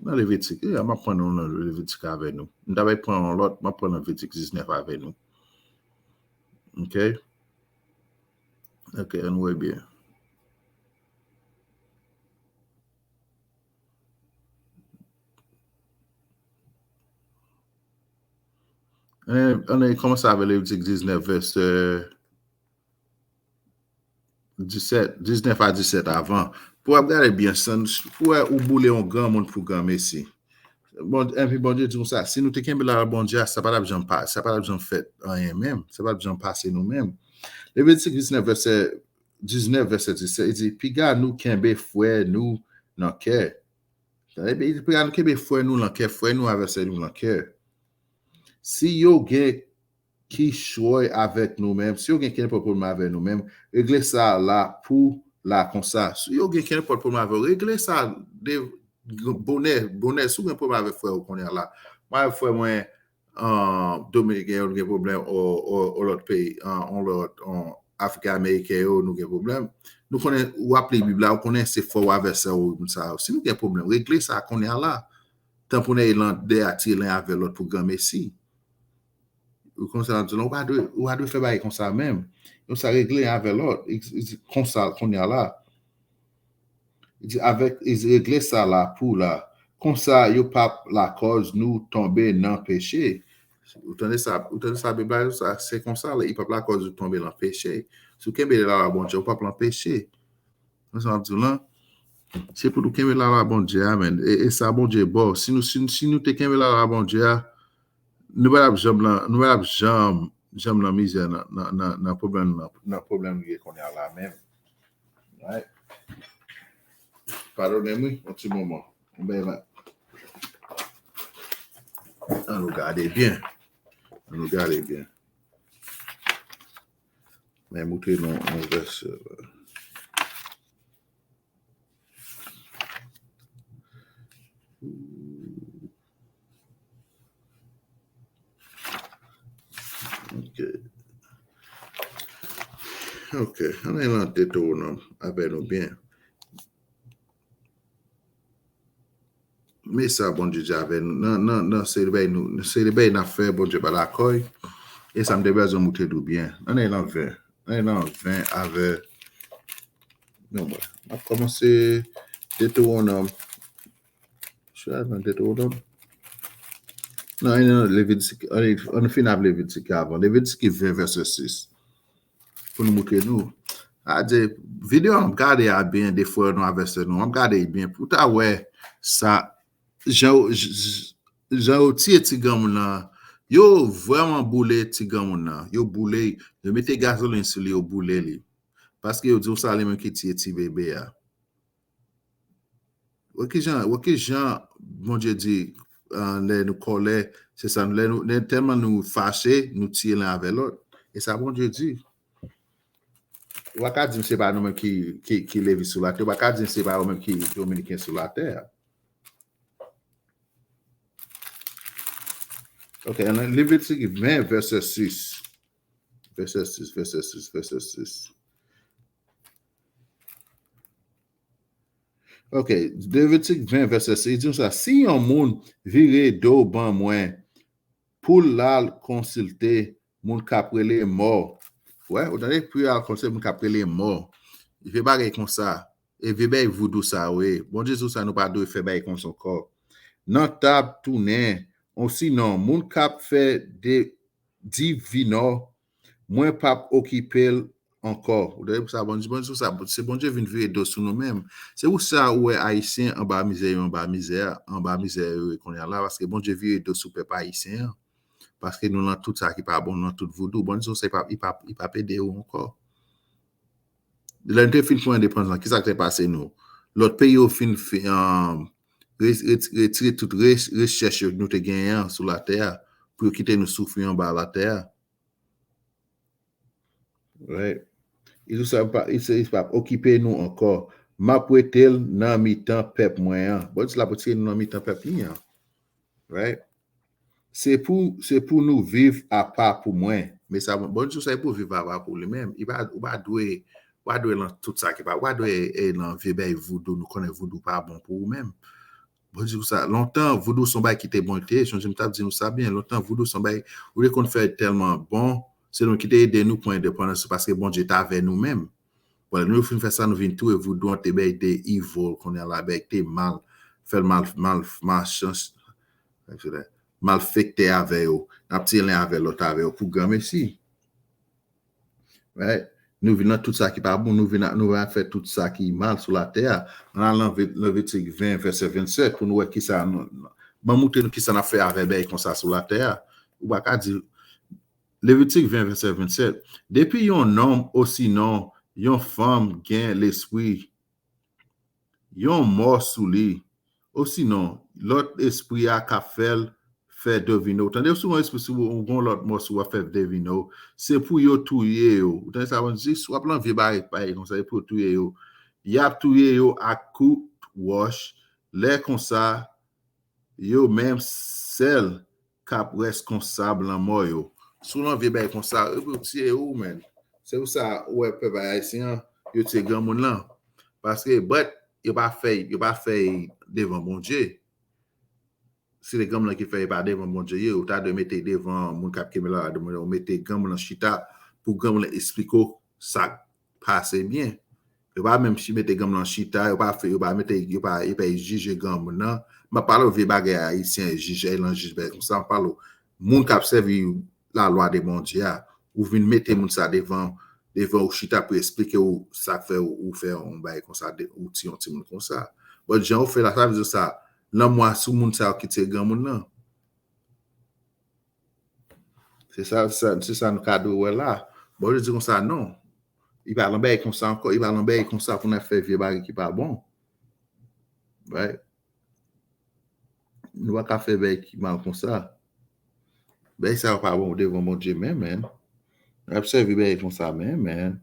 nan Levitik. E, m ap pran nou nan Levitik avè nou. M ta bay pran yon lòt, m ap pran Levitik diznèf avè nou. Ok? Ok, ann wè byen. Ann, ann kòmanse avè Levitik diznèf, vèsè disèt, diznèf a disèt avan. Pou w ap gade byen, san, pou wè ou boule yon granmoun pou granmesi. Bon, epi Bondye di konsa, si nou te kenbe lalwa Bondye a, sa pa t ap janm pa, sa pa t ap janm fèt anyen menm, sa pa t ap janm pase nou menm. Levitik diznèf, vèsè diznèf, vèsè disèt, li di, piga nou kenbe frè nou nan kè. Tande byen, li di, piga nou kenbe frè nou nan kè, frè nou avè sè nou nan kè. Si yo gen kichòy avèk nou menm, si yo gen kenpòt pwoblèm avè nou menm, regle sa la pou la konsa. Si yo gen kenpòt pwoblèm avè w, regle sa de bonè, bonè. Si w gen pwoblèm avèk frè w kounye a la, mwen avèk frè mwen, an, Dominiken yo, nou gen pwoblèm, o, o, o lòt peyi, an, o lòt, an, Afriken Ameriken yo, nou gen pwoblèm. Nou konnen, w ap li Bib la, ou konnen se frè w avè sè w, moun sa yo. Si nou gen pwoblèm, regle sa kounye a la. Tan pou n al dèyè a tire len avè lòt pou granmesi. Ou konn sa m di la, ou pa dwe, ou pa dwe fè bagay konsa menm. Yon sa regle avè lòt, konsa kounye a la. Li di, avèk, li di, regle sa la pou la. Konsa, yo p ap lakòz nou tonbe nan peche. Ou tande sa, ou tande sa Bib la di sa, se konsa, li p ap lakòz ou tonbe nan peche. Si w kenbe lalwa Bondye, ou p ap nan peche. Konn sa m ap di w lan? Se pou nou kenbe lalwa Bondye a, men. E, e sa Bondye ba w. Si nou, si, si nou te kenbe lalwa Bondye a, nou pa t ap janm nan, nou pa t ap janm, janm nan mizè, nan, nan, nan, nan pwoblèm, nan, nan pwoblèm nou ye kounye a la menm. Right? Padone m, wi, yon ti moman. Yon bagay la. Ann nou gade byen. Ann nou gade byen. Men moutre nou yon vèsè la. Ok. Ok. Ann al nan Detewonòm avè nou byen. Men sa Bondye di avè nou. Nan, nan, nan, se de bagay nou, se de bagay n ap fè, Bondye pa dakò. E sa m te bezwen moutre nou byen. Ann al nan ven. Ann al nan ven avè. Non, bon. M ap kòmanse Detewonòm. Chwa nan Detewonòm. Non, ann al nan Levitik. Ann, ann fin avè Levitik avan. Levitik ven, vèsè sis. Pou nou moutre nou. A di, videyo a m ap gade a byen de frè nou avè sè nou. M ap gade byen pou ta wè sa, jan yo, j-, j-, jan yo tiye ti granmoun nan. Yo vrèman boule ti granmoun nan. Yo boule, yo mete gazolin sou li, yo boule li. Paske yo di w sa li menm ki tiye ti bebe a. Wè kijan, wè kijan Bondye di, ah, lè nou kòlè, se sa, lè nou, lè tèlman nou fache, nou tiye len avè lòt. E sa Bondye di. Ou pa ka di m se pa nou menm ki, ki, ki Levi sou latè, ou pa ka di m se pa ou menm ki Dominiken sou latè a. Ok, ann Levitik ven, vèsè sis. Vèsè sis, vèsè sis, vèsè sis. Ok, Levitik ven, vèsè sis, li di konsa, si yon moun vire do ban mwen pou l al konsilte moun k ap rele mò, wè, ou tande, pou l al konsilte moun k ap rele mò, vye bagay konsa, e vye bagay voudou sa yo ye. Bondye di konsa, nou pa dwe fè bagay konsa ankò. Nan tab tounen, osinon, moun k ap fè de divinò, mwen p ap okipe l ankò. Ou tande pou sa, Bondye, Bondye, pou sa, se Bondye vin vire do sou nou menm. Se pou sa ou wè Ayisyen anba mizè yo, anba mizè, anba mizè yo ye kounye a la, paske Bondye vire do sou pèp ayisyen an. Paske nou nan tout sa ki pa bon, nou nan tout voudou. Bondye, sa, li p ap, li p ap, li p ap ede ou ankò. Lè nou te fin pran endepandans, kisa k te pase nou? Lòt peyi yo fin, fin, um, re-, re-, retire tout re-, rechèch yo nou te genyen an sou latè a, pou yo kite nou soufri anba latè a. Right? E tou sa, pa, e se, e pa okipe nou ankò. M ap wete l nan mitan pèp mwen an. Bondye la pou tire nou nan mitan pèp li an. Right? Se pou, se pou nou viv apa pou mwen. Men sa, Bondye sa e pou viv apa pou li menm. Li pa, ou pa dwe, ou pa dwe nan tout sa ki pa, ou pa dwe e nan vye bay voudou, nou konnen voudou pa bon pou ou menm. Bondye pou sa, lontan, voudou se yon bay ki te bon, te, sonje m t ap di nou sa byen, lontan, voudou se yon bay, ou te konn fè tèlman bon, se nou ki te ede nou pran endepandans, se paske Bondye t avè nou menm. Bon, lè nou fin fè sa, nou vin touye voudou an, te bay de evil, kounye a la, bay te mal, fè l mal, mal, malchans, malfektè avè yo, n ap tire len avè lòt avè yo pou granmesi. Right? Nou vin nan tout sa ki pa bon, nou vin, nou vin fè tout sa ki mal sou latè a. Ann al nan Levitik ven, vèsè vennsèt, pou nou wè kisa nou, ban moutre nou kisa n ap fè avè bay konsa sou latè a. Ou pa ka di, Levitik ven, vèsè vennsèt, depi yon nonm osinon yon fanm gen lespri yon mò sou li, osinon, lòt espri a k ap fè l fè devine w. Tande, si w gon espri sou ou, ou gon lòt mò sou w ap fè devine w, se pou yo touye yo. Ou tande sa, Bondye di, si w ap nan vye bagay, bagay konsa, se pou yo touye yo. Y ap touye yo ak kout wòch. Lè konsa, yo menm sèl k ap reskonsab lanmò yo. Si w nan vye bagay konsa, yo pou tiye ou, menn. Se pou sa, ou wè pèp ayisyen an, yo tiye granmoun lan. Paske, but, yo pa fè, yo pa fè devan Bondye. Si se granmoun lan ki fè, e pa devan Bondye ye, ou ta dwe mete devan moun k ap kenbe lalwa, ou mete granmoun lan chita pou granmoun lan esplike w sa k pase byen. Yo pa menm si mete granmoun lan chita, yo pa fè, yo pa mete, yo pa, yo pa jije granmoun nan. M ap pale w vye bagay ayisyen, jij, lan jij, bagay konsa, m ap pale w moun k ap sèvi lalwa de Bondye a. Ou vin mete moun sa devan, devan ou chita pou esplike ou sa k fè ou, ou fè yon bagay konsa, de, ou tiye yon timoun konsa. Bon, jan ou fè la, sa vle di sa, lanmò a sou moun sa yo ki tiye granmoun nan. Se sa, sa, se sa nou ka dwe wè la. Bondye di konsa, non. Li pa nan bagay konsa ankò, li pa nan bagay konsa pou n ap fè vye bagay ki pa bon. Right? Nou pa ka fè bagay ki mal konsa. Bagay sa yo pa bon devan Bondye menm, menm. N ap sèvi bagay konsa menm, menm.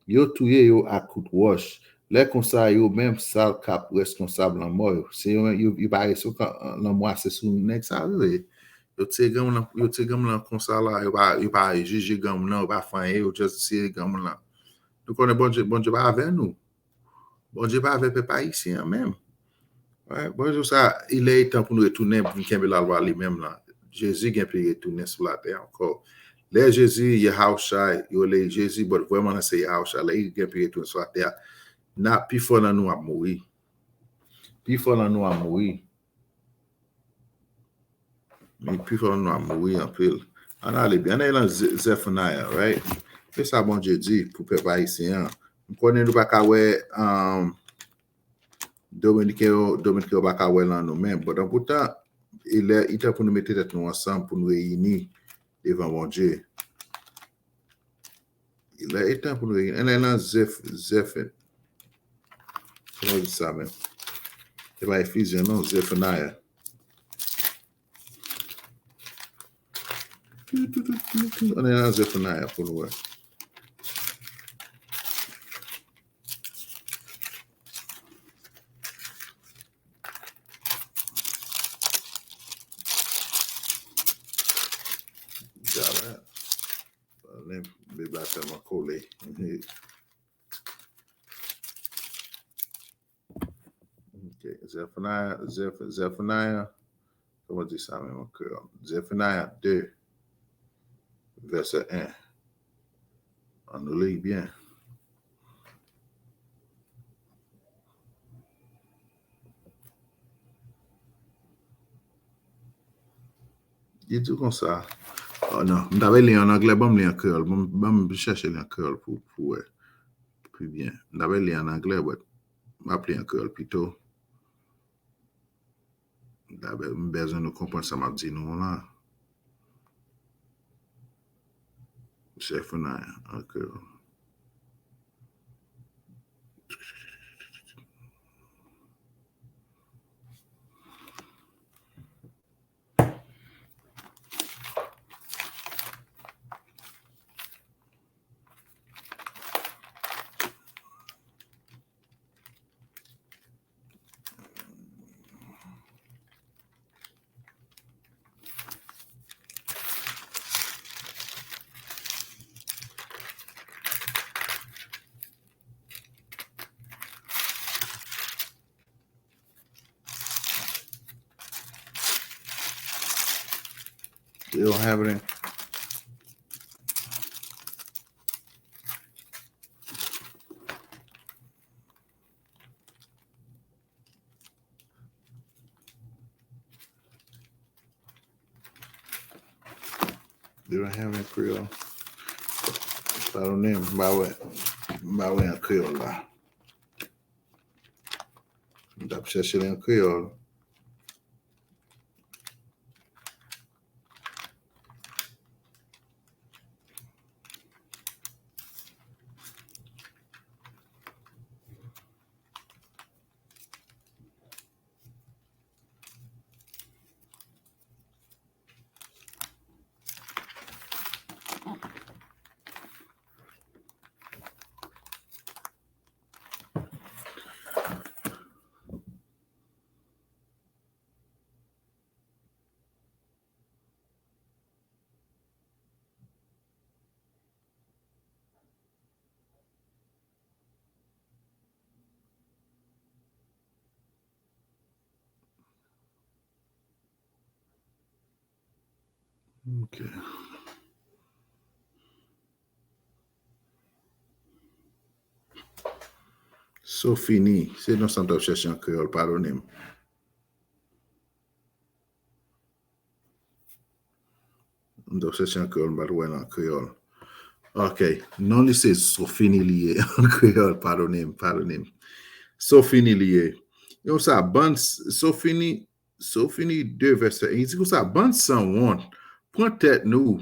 Yo touye yo ak kout wòch. Lè konsa, yo menm sal k ap reskonsab lanmò yo. Se yo, yo, yo pa reskonsab lanmò a, se sou nèg sa yo ye. Yo tiye granmoun nan, yo tiye granmoun nan konsa la, yo pa, yo pa jije granmoun nan, yo pa fè anyen, yo just tiye granmoun nan. Nou konnen Bondye, Bondye pa avè nou. Bondye pa avè pèp ayisyen an menm. Wè, Bondye sa, il est temps pou nou retounen, pou nou kenbe lalwa li menm lan. Jezi gen pou li retounen sou latè ankò. Lè Jezi, Yahawshai, yo rele Jezi, but vrèman nan se Yahawshai, lè li gen pou li retounen sou latè a, na, pifò nan nou ap mouri. Pifò nan nou ap mouri. Men pifò nan nou ap mouri anpil. Ann ale byen. Ann ale nan Ze-, Zephaniah, right? Se sa Bondye di pou pèp ayisyen an. M konnen nou pa ka wè, um, Dominiken yo, Dominiken yo pa ka wè l nan nou menm. But anpoutan, e lè, li tan pou nou mete tèt nou ansanm, pou nou reyini devan Bondye. Lè e tan pou nou reyini. Ann al nan Zef-, Zefen. Kòman di sa menm? Se pa Efizyen, non, Zefanaya. Ann al nan Zefanaya pou nou wè. Gade. Bib la tèlman kole. Zefanaya, Zef, Zefanaya, kòman di sa menm an kreyòl? Zefanaya de, vèsè en. Ann nou li byen. Li di konsa. Oh non, m ta vle li an anglè, ban m li an kreyòl. Ban m, ban m chèche li an kreyòl pou, pou wè pi byen. M ta vle li an anglè, but m ap li an kreyòl pito. Dabò, m bezwen nou konprann sa m ap di nou la. Zefanaya, an kreyòl. They don't have it in. They don't have it in Creole. Padone m, m pa wè, m pa wè an kreyòl la. M t ap chèche l an kreyòl. Ok. Sofini, se non sa m t ap chèche an kreyòl, padone m. M t ap chèche an kreyòl, m pa t wè l an kreyòl. Ok, non li se Sofini li ye, an kreyòl, padone m, padone m. Sofini li ye. Yo sa, bann s-, Sofini, Sofini de vèsè en, li di konsa, bann sanwont, pran tèt nou,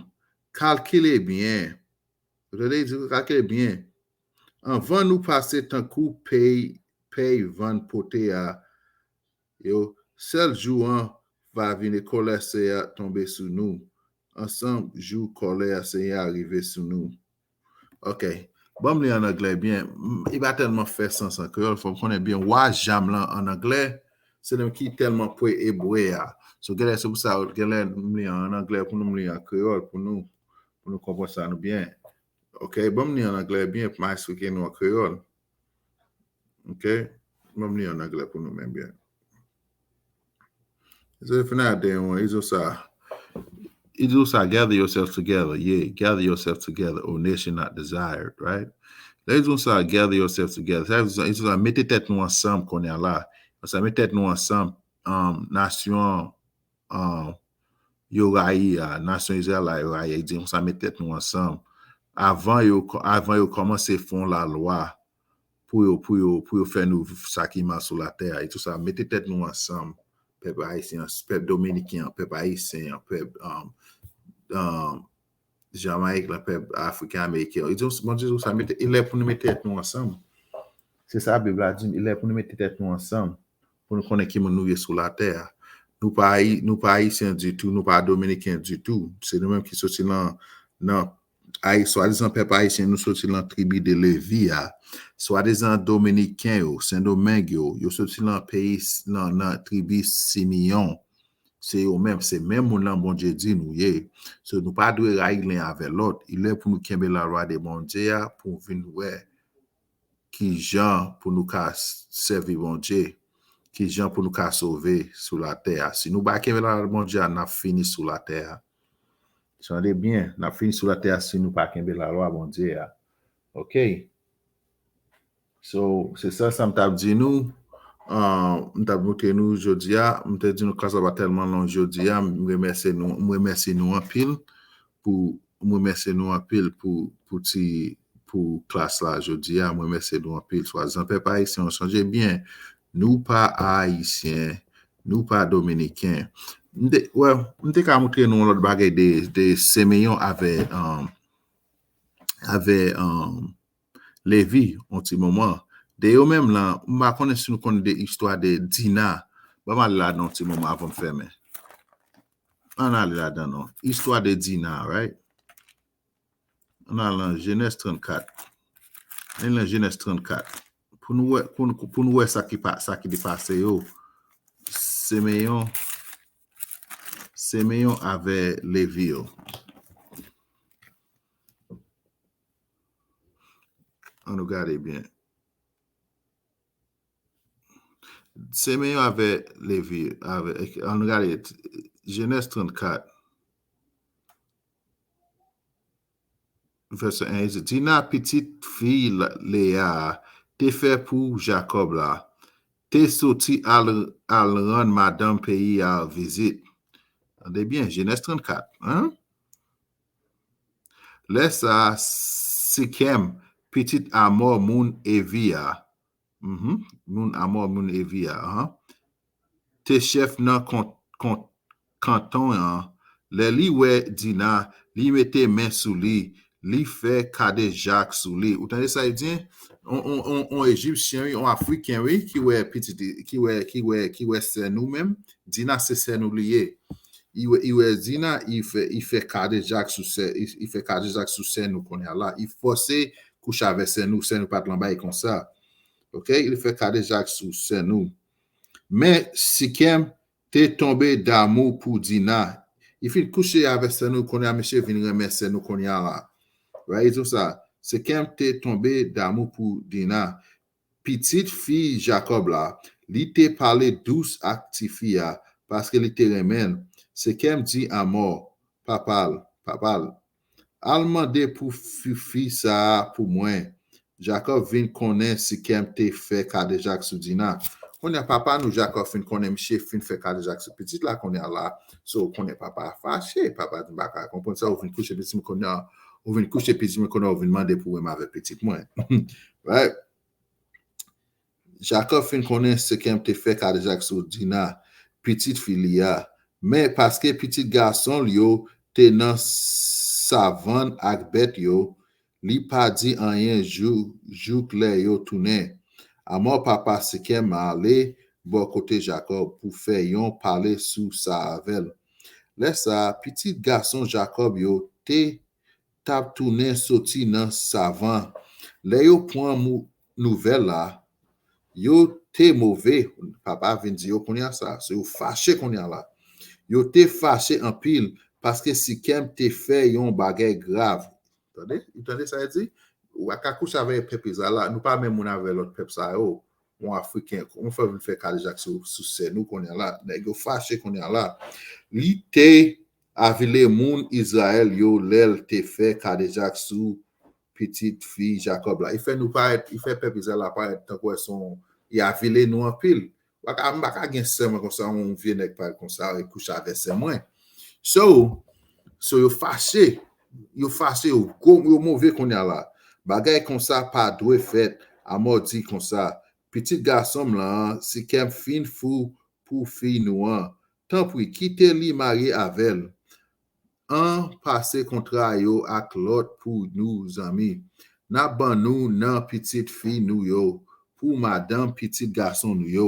kalkile byen. Ou tande, li di, kalkile byen. Anvan nou pase tankou pèy, pèy vann pote a, yo, sèl jou an va vin e kòlè Seyè a tonbe sou nou. Ansanm, jou kòlè a Seyè a rive sou nou. Ok. Ban m li an anglè byen. M, li pa tèlman fè sans an kreyòl. Fò m konnen byen. Wa jam lan an anglè, se li menm ki tèlman pre ebre a. So, genlè se pou sa, genlè m li an anglè pou nou, m li an kreyòl pou nou, pou nou konprann sa nou byen. Ok, ban m li an anglè byen, pou m a eksplike nou an kreyòl. Ok? Ban m li an anglè pou nou menm byen. Zefanaya de en, li di sa. Li di sa, gather yourself together. Yeah, gather yourself together, O nation not desired, right? Lè li di sa, gather yourself together. Sa vle di sa, li di sa, mete tèt nou ansanm kounye a la. Sa, mete tèt nou ansanm, um, nasyon, um, yo rayi a, nasyon Izrayèl la yo rayi a, li di konsa, mete tèt nou ansanm. Avan yo, avan yo kòmanse fè yon lalwa pou yo, pou yo, pou yo fè nou viv sa ki mal sou latè a, e tou sa, mete tèt nou ansanm, pèp ayisyen an, pèp dominiken an, pèp ayisyen an, pèp, um, um, Jamayik la, pèp afriken ameriken an. Li di, Bondye di konsa, mete, li lè pou nou mete tèt nou ansanm. Se sa Bib la di, li lè pou nou mete tèt nou ansanm, pou nou konnen ki moun nou ye sou latè a. Nou pa ayi-, nou pa ayisyen ditou, nou pa dominiken ditou. Se nou menm ki soti nan, nan Ayi-, swadizan pèp ayisyen, nou soti nan tribi de Levi a. Swadizan dominiken yo, Sendomeng yo, yo soti nan peyi s-, nan, nan tribi Simeyon. Se yo menm, se menm moun lan Bondye di nou ye. So, nou pa dwe rayi len avè lòt. Li lè pou nou kenbe lalwa de Bondye a, pou vin wè ki jan pou nou ka s-, sèvi Bondye. ki jan pou nou ka sove sou latè a. Si nou pa kenbe lalwa Bondye a, n ap fini sou latè a. Tande byen, n ap fini sou latè a si nou pa kenbe lalwa Bondye a. Ok? So, se sa, sa m t ap di nou. Ah, m t ap montre nou jodi a. M te di nou klas la pa tèlman long jodi a. M remèsye nou, m remèsye nou anpil pou, m remèsye nou anpil pou, pou ti, pou klas la jodi a. M remèsye nou anpil. Swadizan pèp ayisyen, sonje byen, nou pa ayisyen, nou pa dominiken. M te, well, m te ka montre nou yon lòt bagay de, de Semeyon avè, um, avè, um, Levi, yon ti moman. De yo menm lan, m pa konnen si nou konn de istwa de Dina. Ban m al ladan yon ti moman avan m fèmen. Ann ale ladan non. Istwa de Dina, right? Ann al nan Jenèz trannkat. Ann al nan Jenèz trannkat. Pou nou wè, pou nou, pou nou wè sa ki pa, sa ki te pase yo. Semeyon, Semeyon avè Levi yo. Ann nou gade byen. Semeyon avè Levi, avè, ann nou gade, Jenèz trannkat, vèsè en, li di, Dina, pitit fi Leya a, te fè pou Jakòb la, te soti al, al rann madanm peyi a vizit. Tande byen, Jenèz trannkat, hein? Lè sa a, Sikèm, pitit Amò, moun Evi a, mhm, moun Amò, moun Evi a, ahan, te chèf nan kon, kon, kanton an. Lè li wè Dina, li mete men sou li, li fè kadejak sou li. Ou tande sa li di? On, on, on, on Ejipsyen, wi, on Afriken, wi, ki wè pitit, ki wè, ki wè, ki wè sè nou menm. Dina se sè nou li ye. Li wè, li wè Dina, li fè, li fè kadejak sou sè, li, li fè kadejak sou sè nou kounye a la. Li fòse kouche avè sè nou, sè nou pa t lan bay konsa. Ok? Li fè kadejak sou sè nou. Men Sikèm te tonbe damou pou Dina. Li fin kouche avè sè nou kounye a, misye vin renmen sè nou kounye a la. Right? Li di sa, Sikèm te tonbe damou pou Dina, pitit fi Jakòb la. Li te pale dous ak tifi a, paske li te renmen l. Sikèm di Amò, papa l, papa l, al mande pou fi, fi sa a pou mwen. Jakòb vin konnen Sikèm te fè kadejak sou Dina. Kounye a papa nou, Jakòb fin konnen misye fin fè kadejak sou pitit la kounye a la. So, konnen papa a fache, papa di, "M pa ka konprann sa, ou vin kouche pitit mwen kounye a, ou vin kouche pitit mwen kounye a, ou vin mande pou renmen avèk pitit mwen." Right? Jakòb fin konnen Sikèm te fè kadejak sou Dina, pitit fi li a. Men paske pitit gason l yo te nan savann ak bèt yo, li pa di anyen jou, jouk lè yo tounen. Amò, papa Sikèm, ale bò kote Jakòb pou fè yon pale sou sa avè l. Lè sa a, pitit gason Jakòb yo te t ap tounen soti nan savann. Lè yo pran mou-, nouvèl la, yo te move, papa vin di yo kounye a sa, so yo fache kounye a la. Yo te fache anpil, paske Sikèm te fè yon bagay grav. Tande? Ou tande sa yo di? Ou ka kouche avè pèp Izrayèl la, nou pa menm moun avè lòt pèp sa yo. Yon Afriken, kòman fè w vin fè kadejak sou, sou sè nou kounye a la? Nèg yo fache kounye a la. Li te avile moun Izrayèl yo lè l te fè kadejak sou pitit fi Jakòb la. Li fè nou parèt, li fè pèp Izrayèl la parèt tankou se yon, li avile nou anpil. M pa ka, m pa ka gen sè mwen konsa, yon vye nèg parèt konsa, e kouche avè sè mwen. So, so yo fache, yo fache, yo gwo, yo move kounye a la. Bagay konsa pa dwe fèt. Amò di konsa, pitit gason m lan an, Sikèm fin fou pou fi nou an. Tanpri, kite li marye avè l. Ann pase kontra yo ak lòt pou nou zanmi. N ap ban nou nan pitit fi nou yo pou madanm pitit gason nou yo.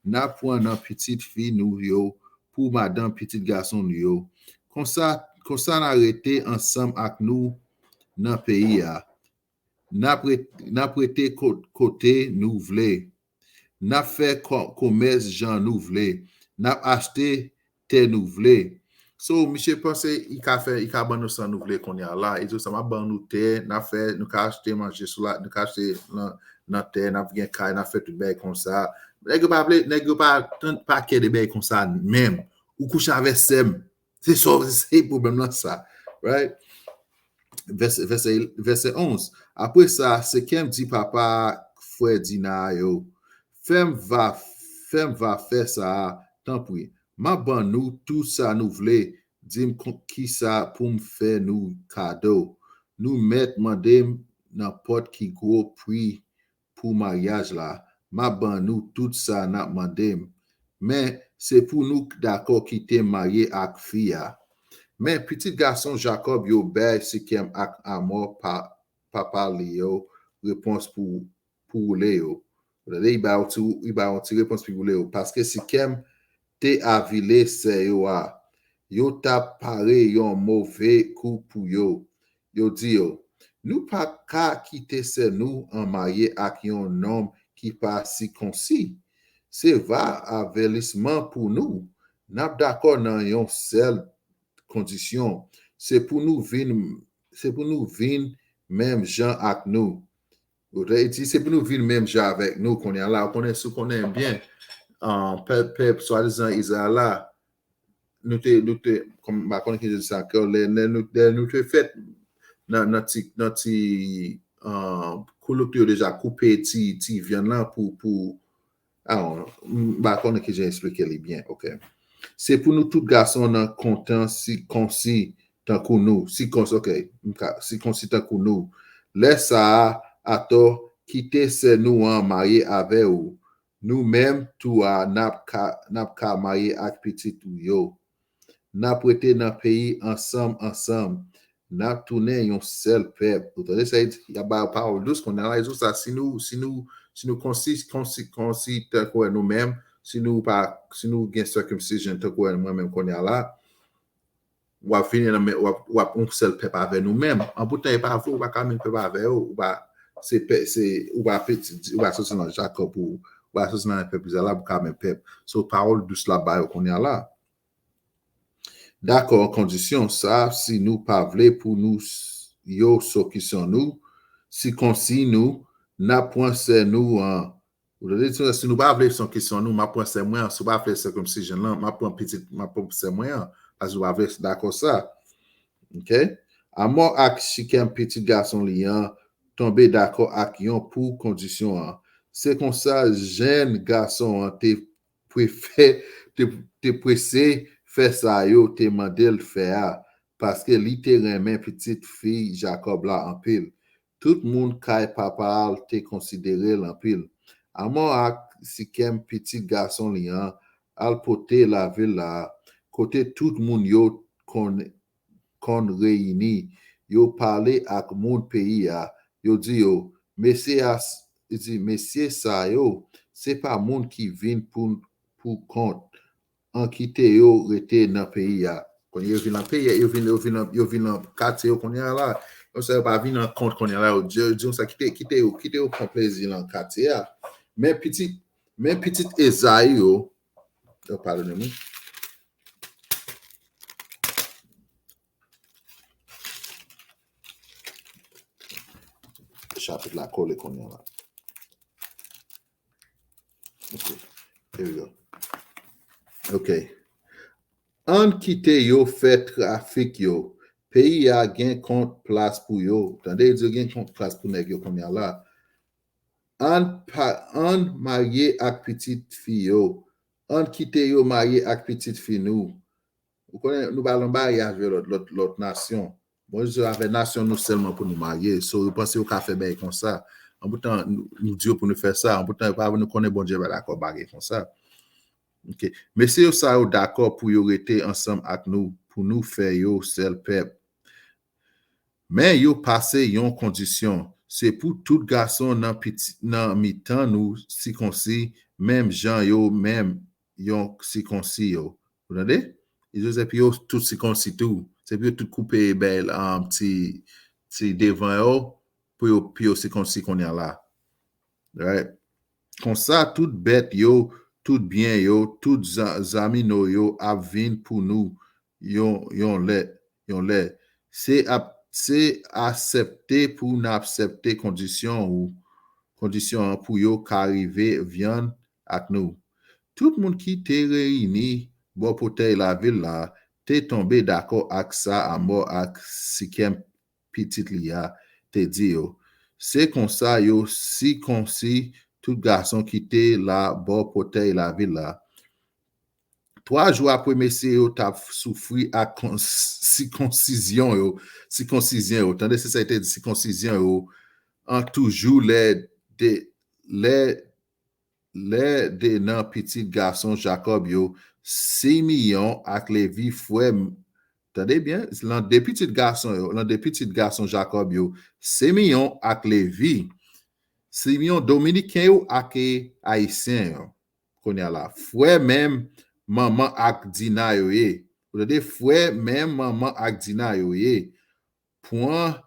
N ap pran nan pitit fi nou yo pou madanm pitit gason nou yo. Konsa, konsa n a rete ansanm ak nou nan peyi a. N ap ret-, n ap rete ko-, kote nou vle. N ap fè ko-, komès jan nou vle. N ap achte tè nou vle. So, misye panse li ka fè, li ka ban nou sa nou vle kounye a la. Li di sa, "M ap ban nou tè, n ap fè, nou ka achte manje sou la, nou ka achte nan, nan tè, n ap gen kay, n ap fè tout bagay konsa." Nèg yo pa vle, nèg yo pa tann pa kè de bagay konsa menm. Ou kouche avè sè m. Se sa, se pwoblèm lan sa. Right? Vèsè, vèsè, vèsè onz. Apre sa, Sekem di papa frè Dina yo, fè m va, fè m va fè sa a, tanpri. M ap ban nou tout sa nou vle, di m kon- kisa pou m fè nou kado. Nou mèt mande m nanpòt ki gwo pri pou maryaj la, m ap ban nou tout sa n ap mande m. Men, se pou nou dakò kite m marye ak fi a. Men, pitit gason Jakòb yo bay Sekem ak Amò pa, papa li yo repons pou, pou woule yo. Ou tande, li ba yon ti, li ba yon ti repons pou woule yo. Paske Sekem te avili sè yo a. Yo t ap pare yon move kou pou yo. Yo di yo, nou pa ka kite sè nou an marye ak yon nonm ki pa sikonsi. Se va avèlisman pou nou. N ap dakò nan yon sèl kondisyon. Se pou nou vin, se pou nou vin menm jan ak nou. Ou te di, se pou nou vin menm jan avèk nou kounye a la. Ou konnen, si w konnen byen, uh, pèp, pèp swadizan Izrayèl la, nou te, nou te, kòm, m pa konnen ki jan di sa ankò, lè, lè nou, lè nou te fèt nan, nan ti, nan ti, uh, kou yo deja koupe ti, ti vyann lan pou, pou, ah, m pa konnen ki jan eksplike li byen, ok. Se pou nou tout gason nan kontan sikonsi tankou nou, sikonsi, ok, m ka, sikonsi tankou nou. Lè sa a, atò, kite sè nou an marye avè ou. Nou menm tou a, n ap ka, n ap ka marye ak pitit ou yo. N ap rete nan peyi ansanm, ansanm. N ap tounen yon sèl pèp. Ou tande sa, y ap ba yo pawòl dous, kounye a la, yo sa, si nou, si nou, si nou konsi, konsi, konsi tankou nou menm, si nou pa, si nou gen circumcision tankou mwen menm kounye a la, w ap vini nan men, w ap, w ap yon sèl pèp avè nou menm. Anpoutan, e pa vre, ou pa ka menm pèp avè yo, ou pa, se pè, se, ou pa peti, ou pa soti nan Jakòb, ou, ou pa soti nan pèp Izrayèl la, ou ka menm pèp. So, pawòl dous la ba yo kounye a la. Dakò, kondisyon sa, si nou pa vle pou nou s- yo sokisyon nou, sikonsi nou, n ap pran sè nou an. Ou tande, si nou pa vle sokisyon nou, m ap pran sè mwen an. Si w pa vle sircumcision lan, m ap pran pitit, m ap pran sè mwen an. Paske w pa vle dakò sa. Ok? Amò ak Sikem, pitit gason li an, tonbe dakò ak yon pou kondisyon an. Se konsa, jèn gason an te prefè, te, te prese fè sa yo te mande l fè a, paske li te renmen pitit fi Jakòb la anpil. Tout moun kay papa l te konsidere l anpil. Amò ak Sikem, pitit gason li an, al pote lavil la, kote tout moun yo konn, konn reyini. Yo pale ak moun peyi a. Yo di yo, mesye a, s- yo di, mesye sa yo, se pa moun ki vin pou, pou kont. An kite yo rete nan peyi a. Kounye yo vin nan peyi a, yo vin, yo vin nan, yo vin nan katye yo kounye a la. Konsa yo pa vin nan kont kounye a la. Yo di, yo di konsa, kite, kite yo, kite yo pran plezi nan katye a. Men pitit, men pitit Ezayi yo, yo padone m, wi. Chapit la kole kounye a la. Ok. Here we go. Ok. Ann kite yo fè trafik yo. Peyi a gen kont plas pou yo. Tande, yo gen kont plas pou nèg yo kounye a la. Ann pa, ann marye ak pitit fi yo. Ann kite yo marye ak pitit fi nou. Ou konnen, nou pa nan maryaj avè lòt, lòt, lòt nasyon. Bon, se avè nasyon nou sèlman pou nou marye. So, yo panse yo ka fè bagay konsa. Anpoutan, nou, nou di yo pou nou fè sa. Anpoutan, yo pa vle nou konnen Bondye pa dakò bagay konsa. Ok. Mesye yo sa yo dakò pou yo rete ansanm ak nou, pou nou fè yo sèl pèp. Men yo pase yon kondisyon. Se pou tout gason nan piti, nan mitan nou sikonsi, menm jan yo menm yon sikonsi yo. Ou tande? Yo se pou yo tout sikonsi tou. Se pou yo tout koupe bèl, um, ti, ti devan yo, pou yo, pou yo sikonsi kounye a la. Right? Konsa, tout bèt yo, tout byen yo, tout za- zamino yo ap vin pou nou yon, yon lè, yon lè. Se ap, se aksepte pou n aksepte kondisyon ou, kondisyon an pou yo ka rive vyann ak nou. Tout moun ki te reyini bò pòtay lavil la te tonbe dakò ak sa Amò ak Sikèm, pitit li a, te di yo. Se konsa yo sikonsi tout gason ki te la bò pòtay lavil la. Twa jou apre, mesye yo t ap soufri ak kon- sikonsizyon yo, sikonsizyon yo. Tande, se sa l te di, sikonsizyon yo, an toujou lè de, lè, lè de nan pitit gason Jakòb yo, Simeyon ak Levi, frè m, tande byen, lan de pitit gason yo, lan de pitit gason Jakòb yo, Simeyon ak Levi, Simeyon dominiken yo ak ayisyen yo. Kounye a la, frè menm manman ak Dina yo ye. Ou tande, frè menm manman ak Dina yo ye. Pran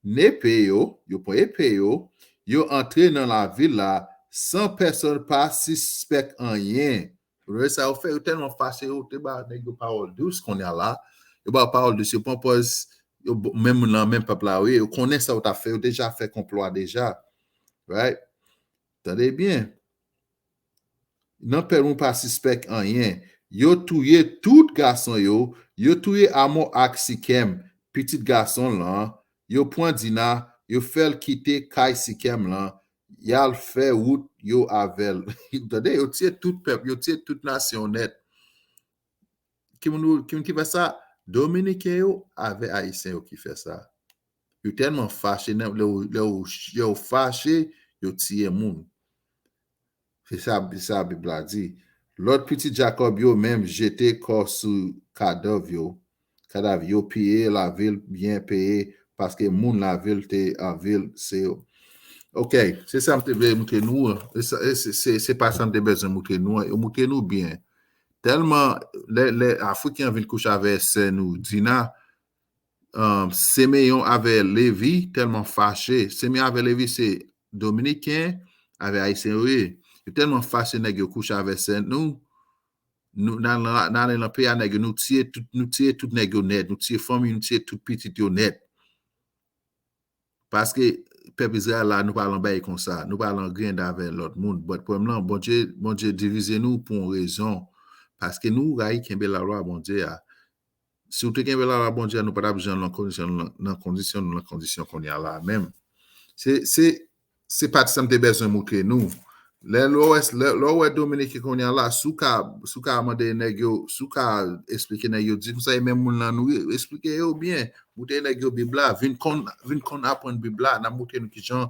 nepe yo, yo pran epe yo, yo antre nan lavil la san pèsonn pa sispèk anyen. Ou tande sa yo fè, yo tèlman fache, yo te ba nèg yo pawòl dous kounye a la. Yo ba yo pawòl dous, yo pran pòz, yo, menm moun nan, menm pèp la, wi, yo konnen sa yo t ap fè, yo deja fè konplo a deja. Right? Tande byen. Nan pèl moun pa sispèk anyen. Yo touye tout gason yo, yo touye Amò ak Sikèm, pitit gason lan, yo pran Dina, yo fè l kite kay Sikèm lan, y al fè wout yo avè l. Tande, yo tiye tout pèp, yo tiye tout nasyon nèt. Ki moun, ki moun ki fè sa? Dominiken yo avè ayisyen yo ki fè sa. Yo tèlman fache, lè, lè, lè yo fache, yo tiye moun. Se sa, se sa Bib la di. Lòt pitit Jakòb yo menm jete kò sou kadav yo. Kadav yo piye lavil byen peye paske moun lavil te an vil se yo. Ok, se sa m te vle moutre nou. Se, se, se, se pa sa m te bezwen moutre nou. Yo moutre nou byen. Tèlman lè, lè Afriken an vin kouche avè sè nou, Dina, um, Simeyon avè Levi tèlman fache. Simeyon avè Levi se Dominiken avè Ayisyen yo ye. Yo tèlman fache nèg yo kouche avè sè nou. Nou, nan, nan, nan, nan peyi a nèg yo, nou tiye tout, nou tiye tout nèg yo nèt. Nou tiye fanmi, nou tiye tout pitit yo nèt. Paske pèp Izrayèl la, nou pa lan bagay konsa. Nou pa lan grenn avè lòt moun. But pwoblèm lan, Bondye, Bondye divize nou pou yon rezon. Paske nou rayi kenbe lalwa Bondye a. Si w te kenbe lalwa Bondye a, nou pa t ap janm nan kondisyon, nan, nan kondisyon, nou nan kondisyon kounye a la menm. Se, se, se pati sa m te bezwen moutre nou. Lè, lè w wè, lè, lè w wè Dominiken kounye a la, si w ka, si w ka mande nèg yo, si w ka eksplike nèg yo, di konsa, e menm moun lan nou ye, eksplike yo byen. Moutre nèg yo Bib la, vin konn, vin konn aprann Bib la, n ap moutre nou kijan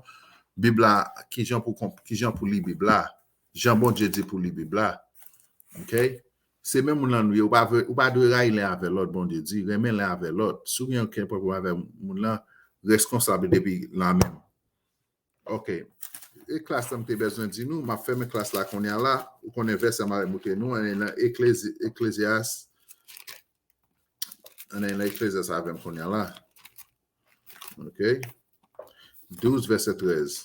Bib la, kijan pou konp-, kijan pou li Bib la, jan Bondye di pou li Bib la. Ok? Se menm moun lan nou ye, ou pa vle, ou pa dwe rayi len avè lòt, Bondye di, renmen len avè lòt. Si w gen okenn pwoblèm avè moun lan, reskonsab depi la menm. Ok. E klas la m te bezwen di nou, m ap fèmen klas la kounye a la. Ou konnen vèsè m ap moutre nou, ann nan Eklezi-, Eklezyas, ann nan Eklezyas avè m kounye a la. Ok. Douz, vèsè trèz.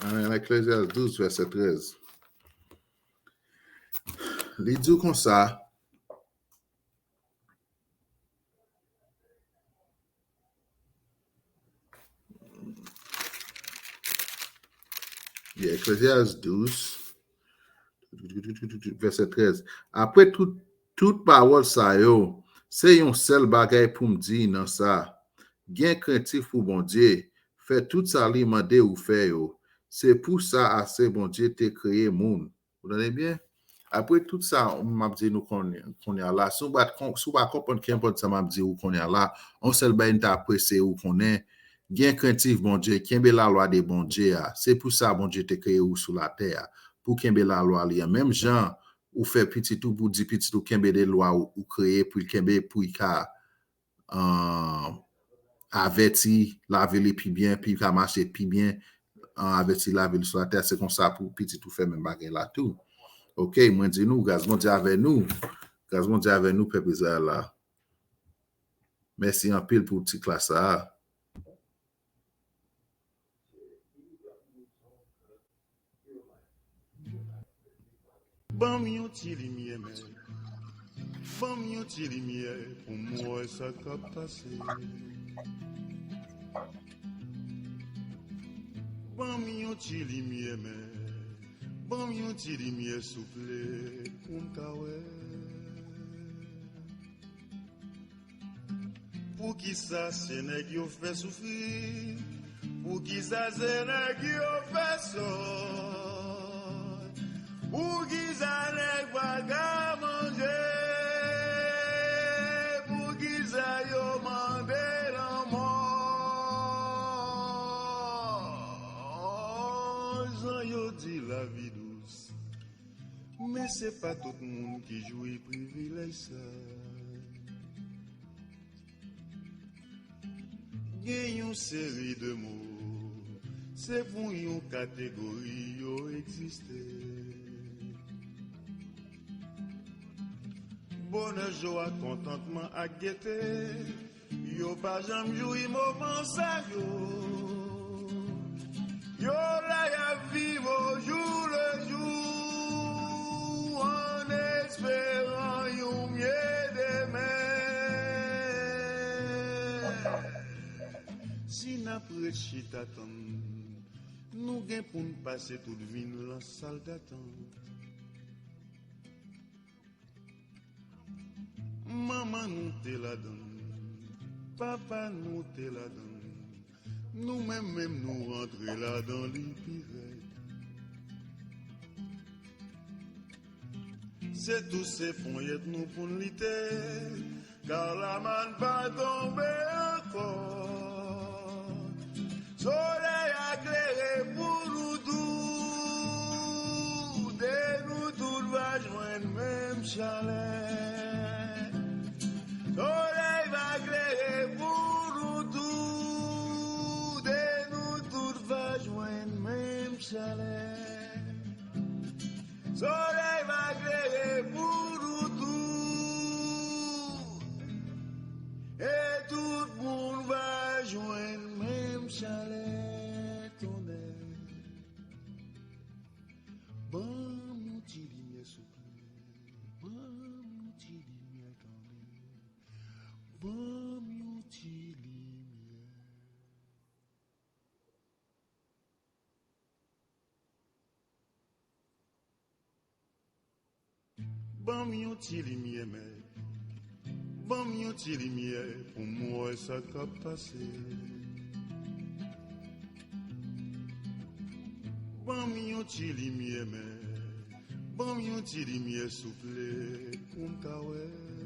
Ann nan Eklezyas douz, vèsè trèz. Li di w konsa, Yeah, Eklezyas douz, vèsè trèz. Apre tout, tout pawòl sa yo, se yon sèl bagay pou m di nan sa. Gen krentif pou Bondye, fè tout sa li mande ou fè yo. Se pou sa ase Bondye te kreye moun. Ou tande byen? Apre tout sa m ap di nou kounye, kounye a la, si w pa t kon-, si w pa konprann kenpòt sa m ap di ou kounye a la, yon sèl bagay m ta apresye ou konnen, gen krentif Bondye, kenbe lalwa de Bondye a. Se pou sa Bondye te kreye ou sou latè a, pou kenbe lalwa li an. Menm jan ou fè pitit ou pou di pitit ou kenbe de lwa ou, ou kreye pou l kenbe, pou l ka, ah, avèti lavi li pi byen, pou l ka mache pi byen, ah, avèti lavi l sou latè, se konsa pou pitit ou fè menm bagay la tou. Ok, mwen di nou, gras Bondye avè nou. Gras Bondye avè nou, pèp Izrayèl la. Mèsi anpil pou ti klas sa a. Ban m yon ti limyè, men. Ban m yon ti limyè pou m wè sa k ap pase. Ban m yon ti limyè, men ban m yon ti limyè, souple, pou m ka wè. Poukisa se nèg yo fè soufri? Poukisa se nèg yo fè sòt? Poukisa nèg pa ka manje? Poukisa yo mande lanmò? Jan yo di lavi dous, men se pa tout moun ki jwi privilèj sa. Gen yon seri de mo, se pou yon kategori yo egziste. Bonè, jwa, kontantman ak gete, yo pa janm jwi moman sa yo. Yo la y ap viv au jour le jour, an esperan yon mye demen. Si n ap ret chita tann, nou gen pou n pase tout vi n lan sal datant. Manman nou te ladan l, papa nou te ladan l, nou menm menm nou rantre ladan li pi rèd. Se tou se ponyèt nou pou n lite, Carlaman pa tonbe ankò. Solèy a klere pou nou tout, e nou tout va jwenn menm chalè. Solèy va klere pou nou tout, e nou tout va jwenn menm chalè. Solèy va klere pou nou tout, e tout moun va jwenn menm chalè tonnè. Ban m yon ti limyè, souple. Ban m yon ti limyè, tande. Ban m yon ti limyè. Ban m yon ti limyè, mèt. Ban m yon ti limyè pou m wè sa k ap pase. Ban m yon ti limyè, mèt. Ban m yon ti limyè, souple, pou m ka wè.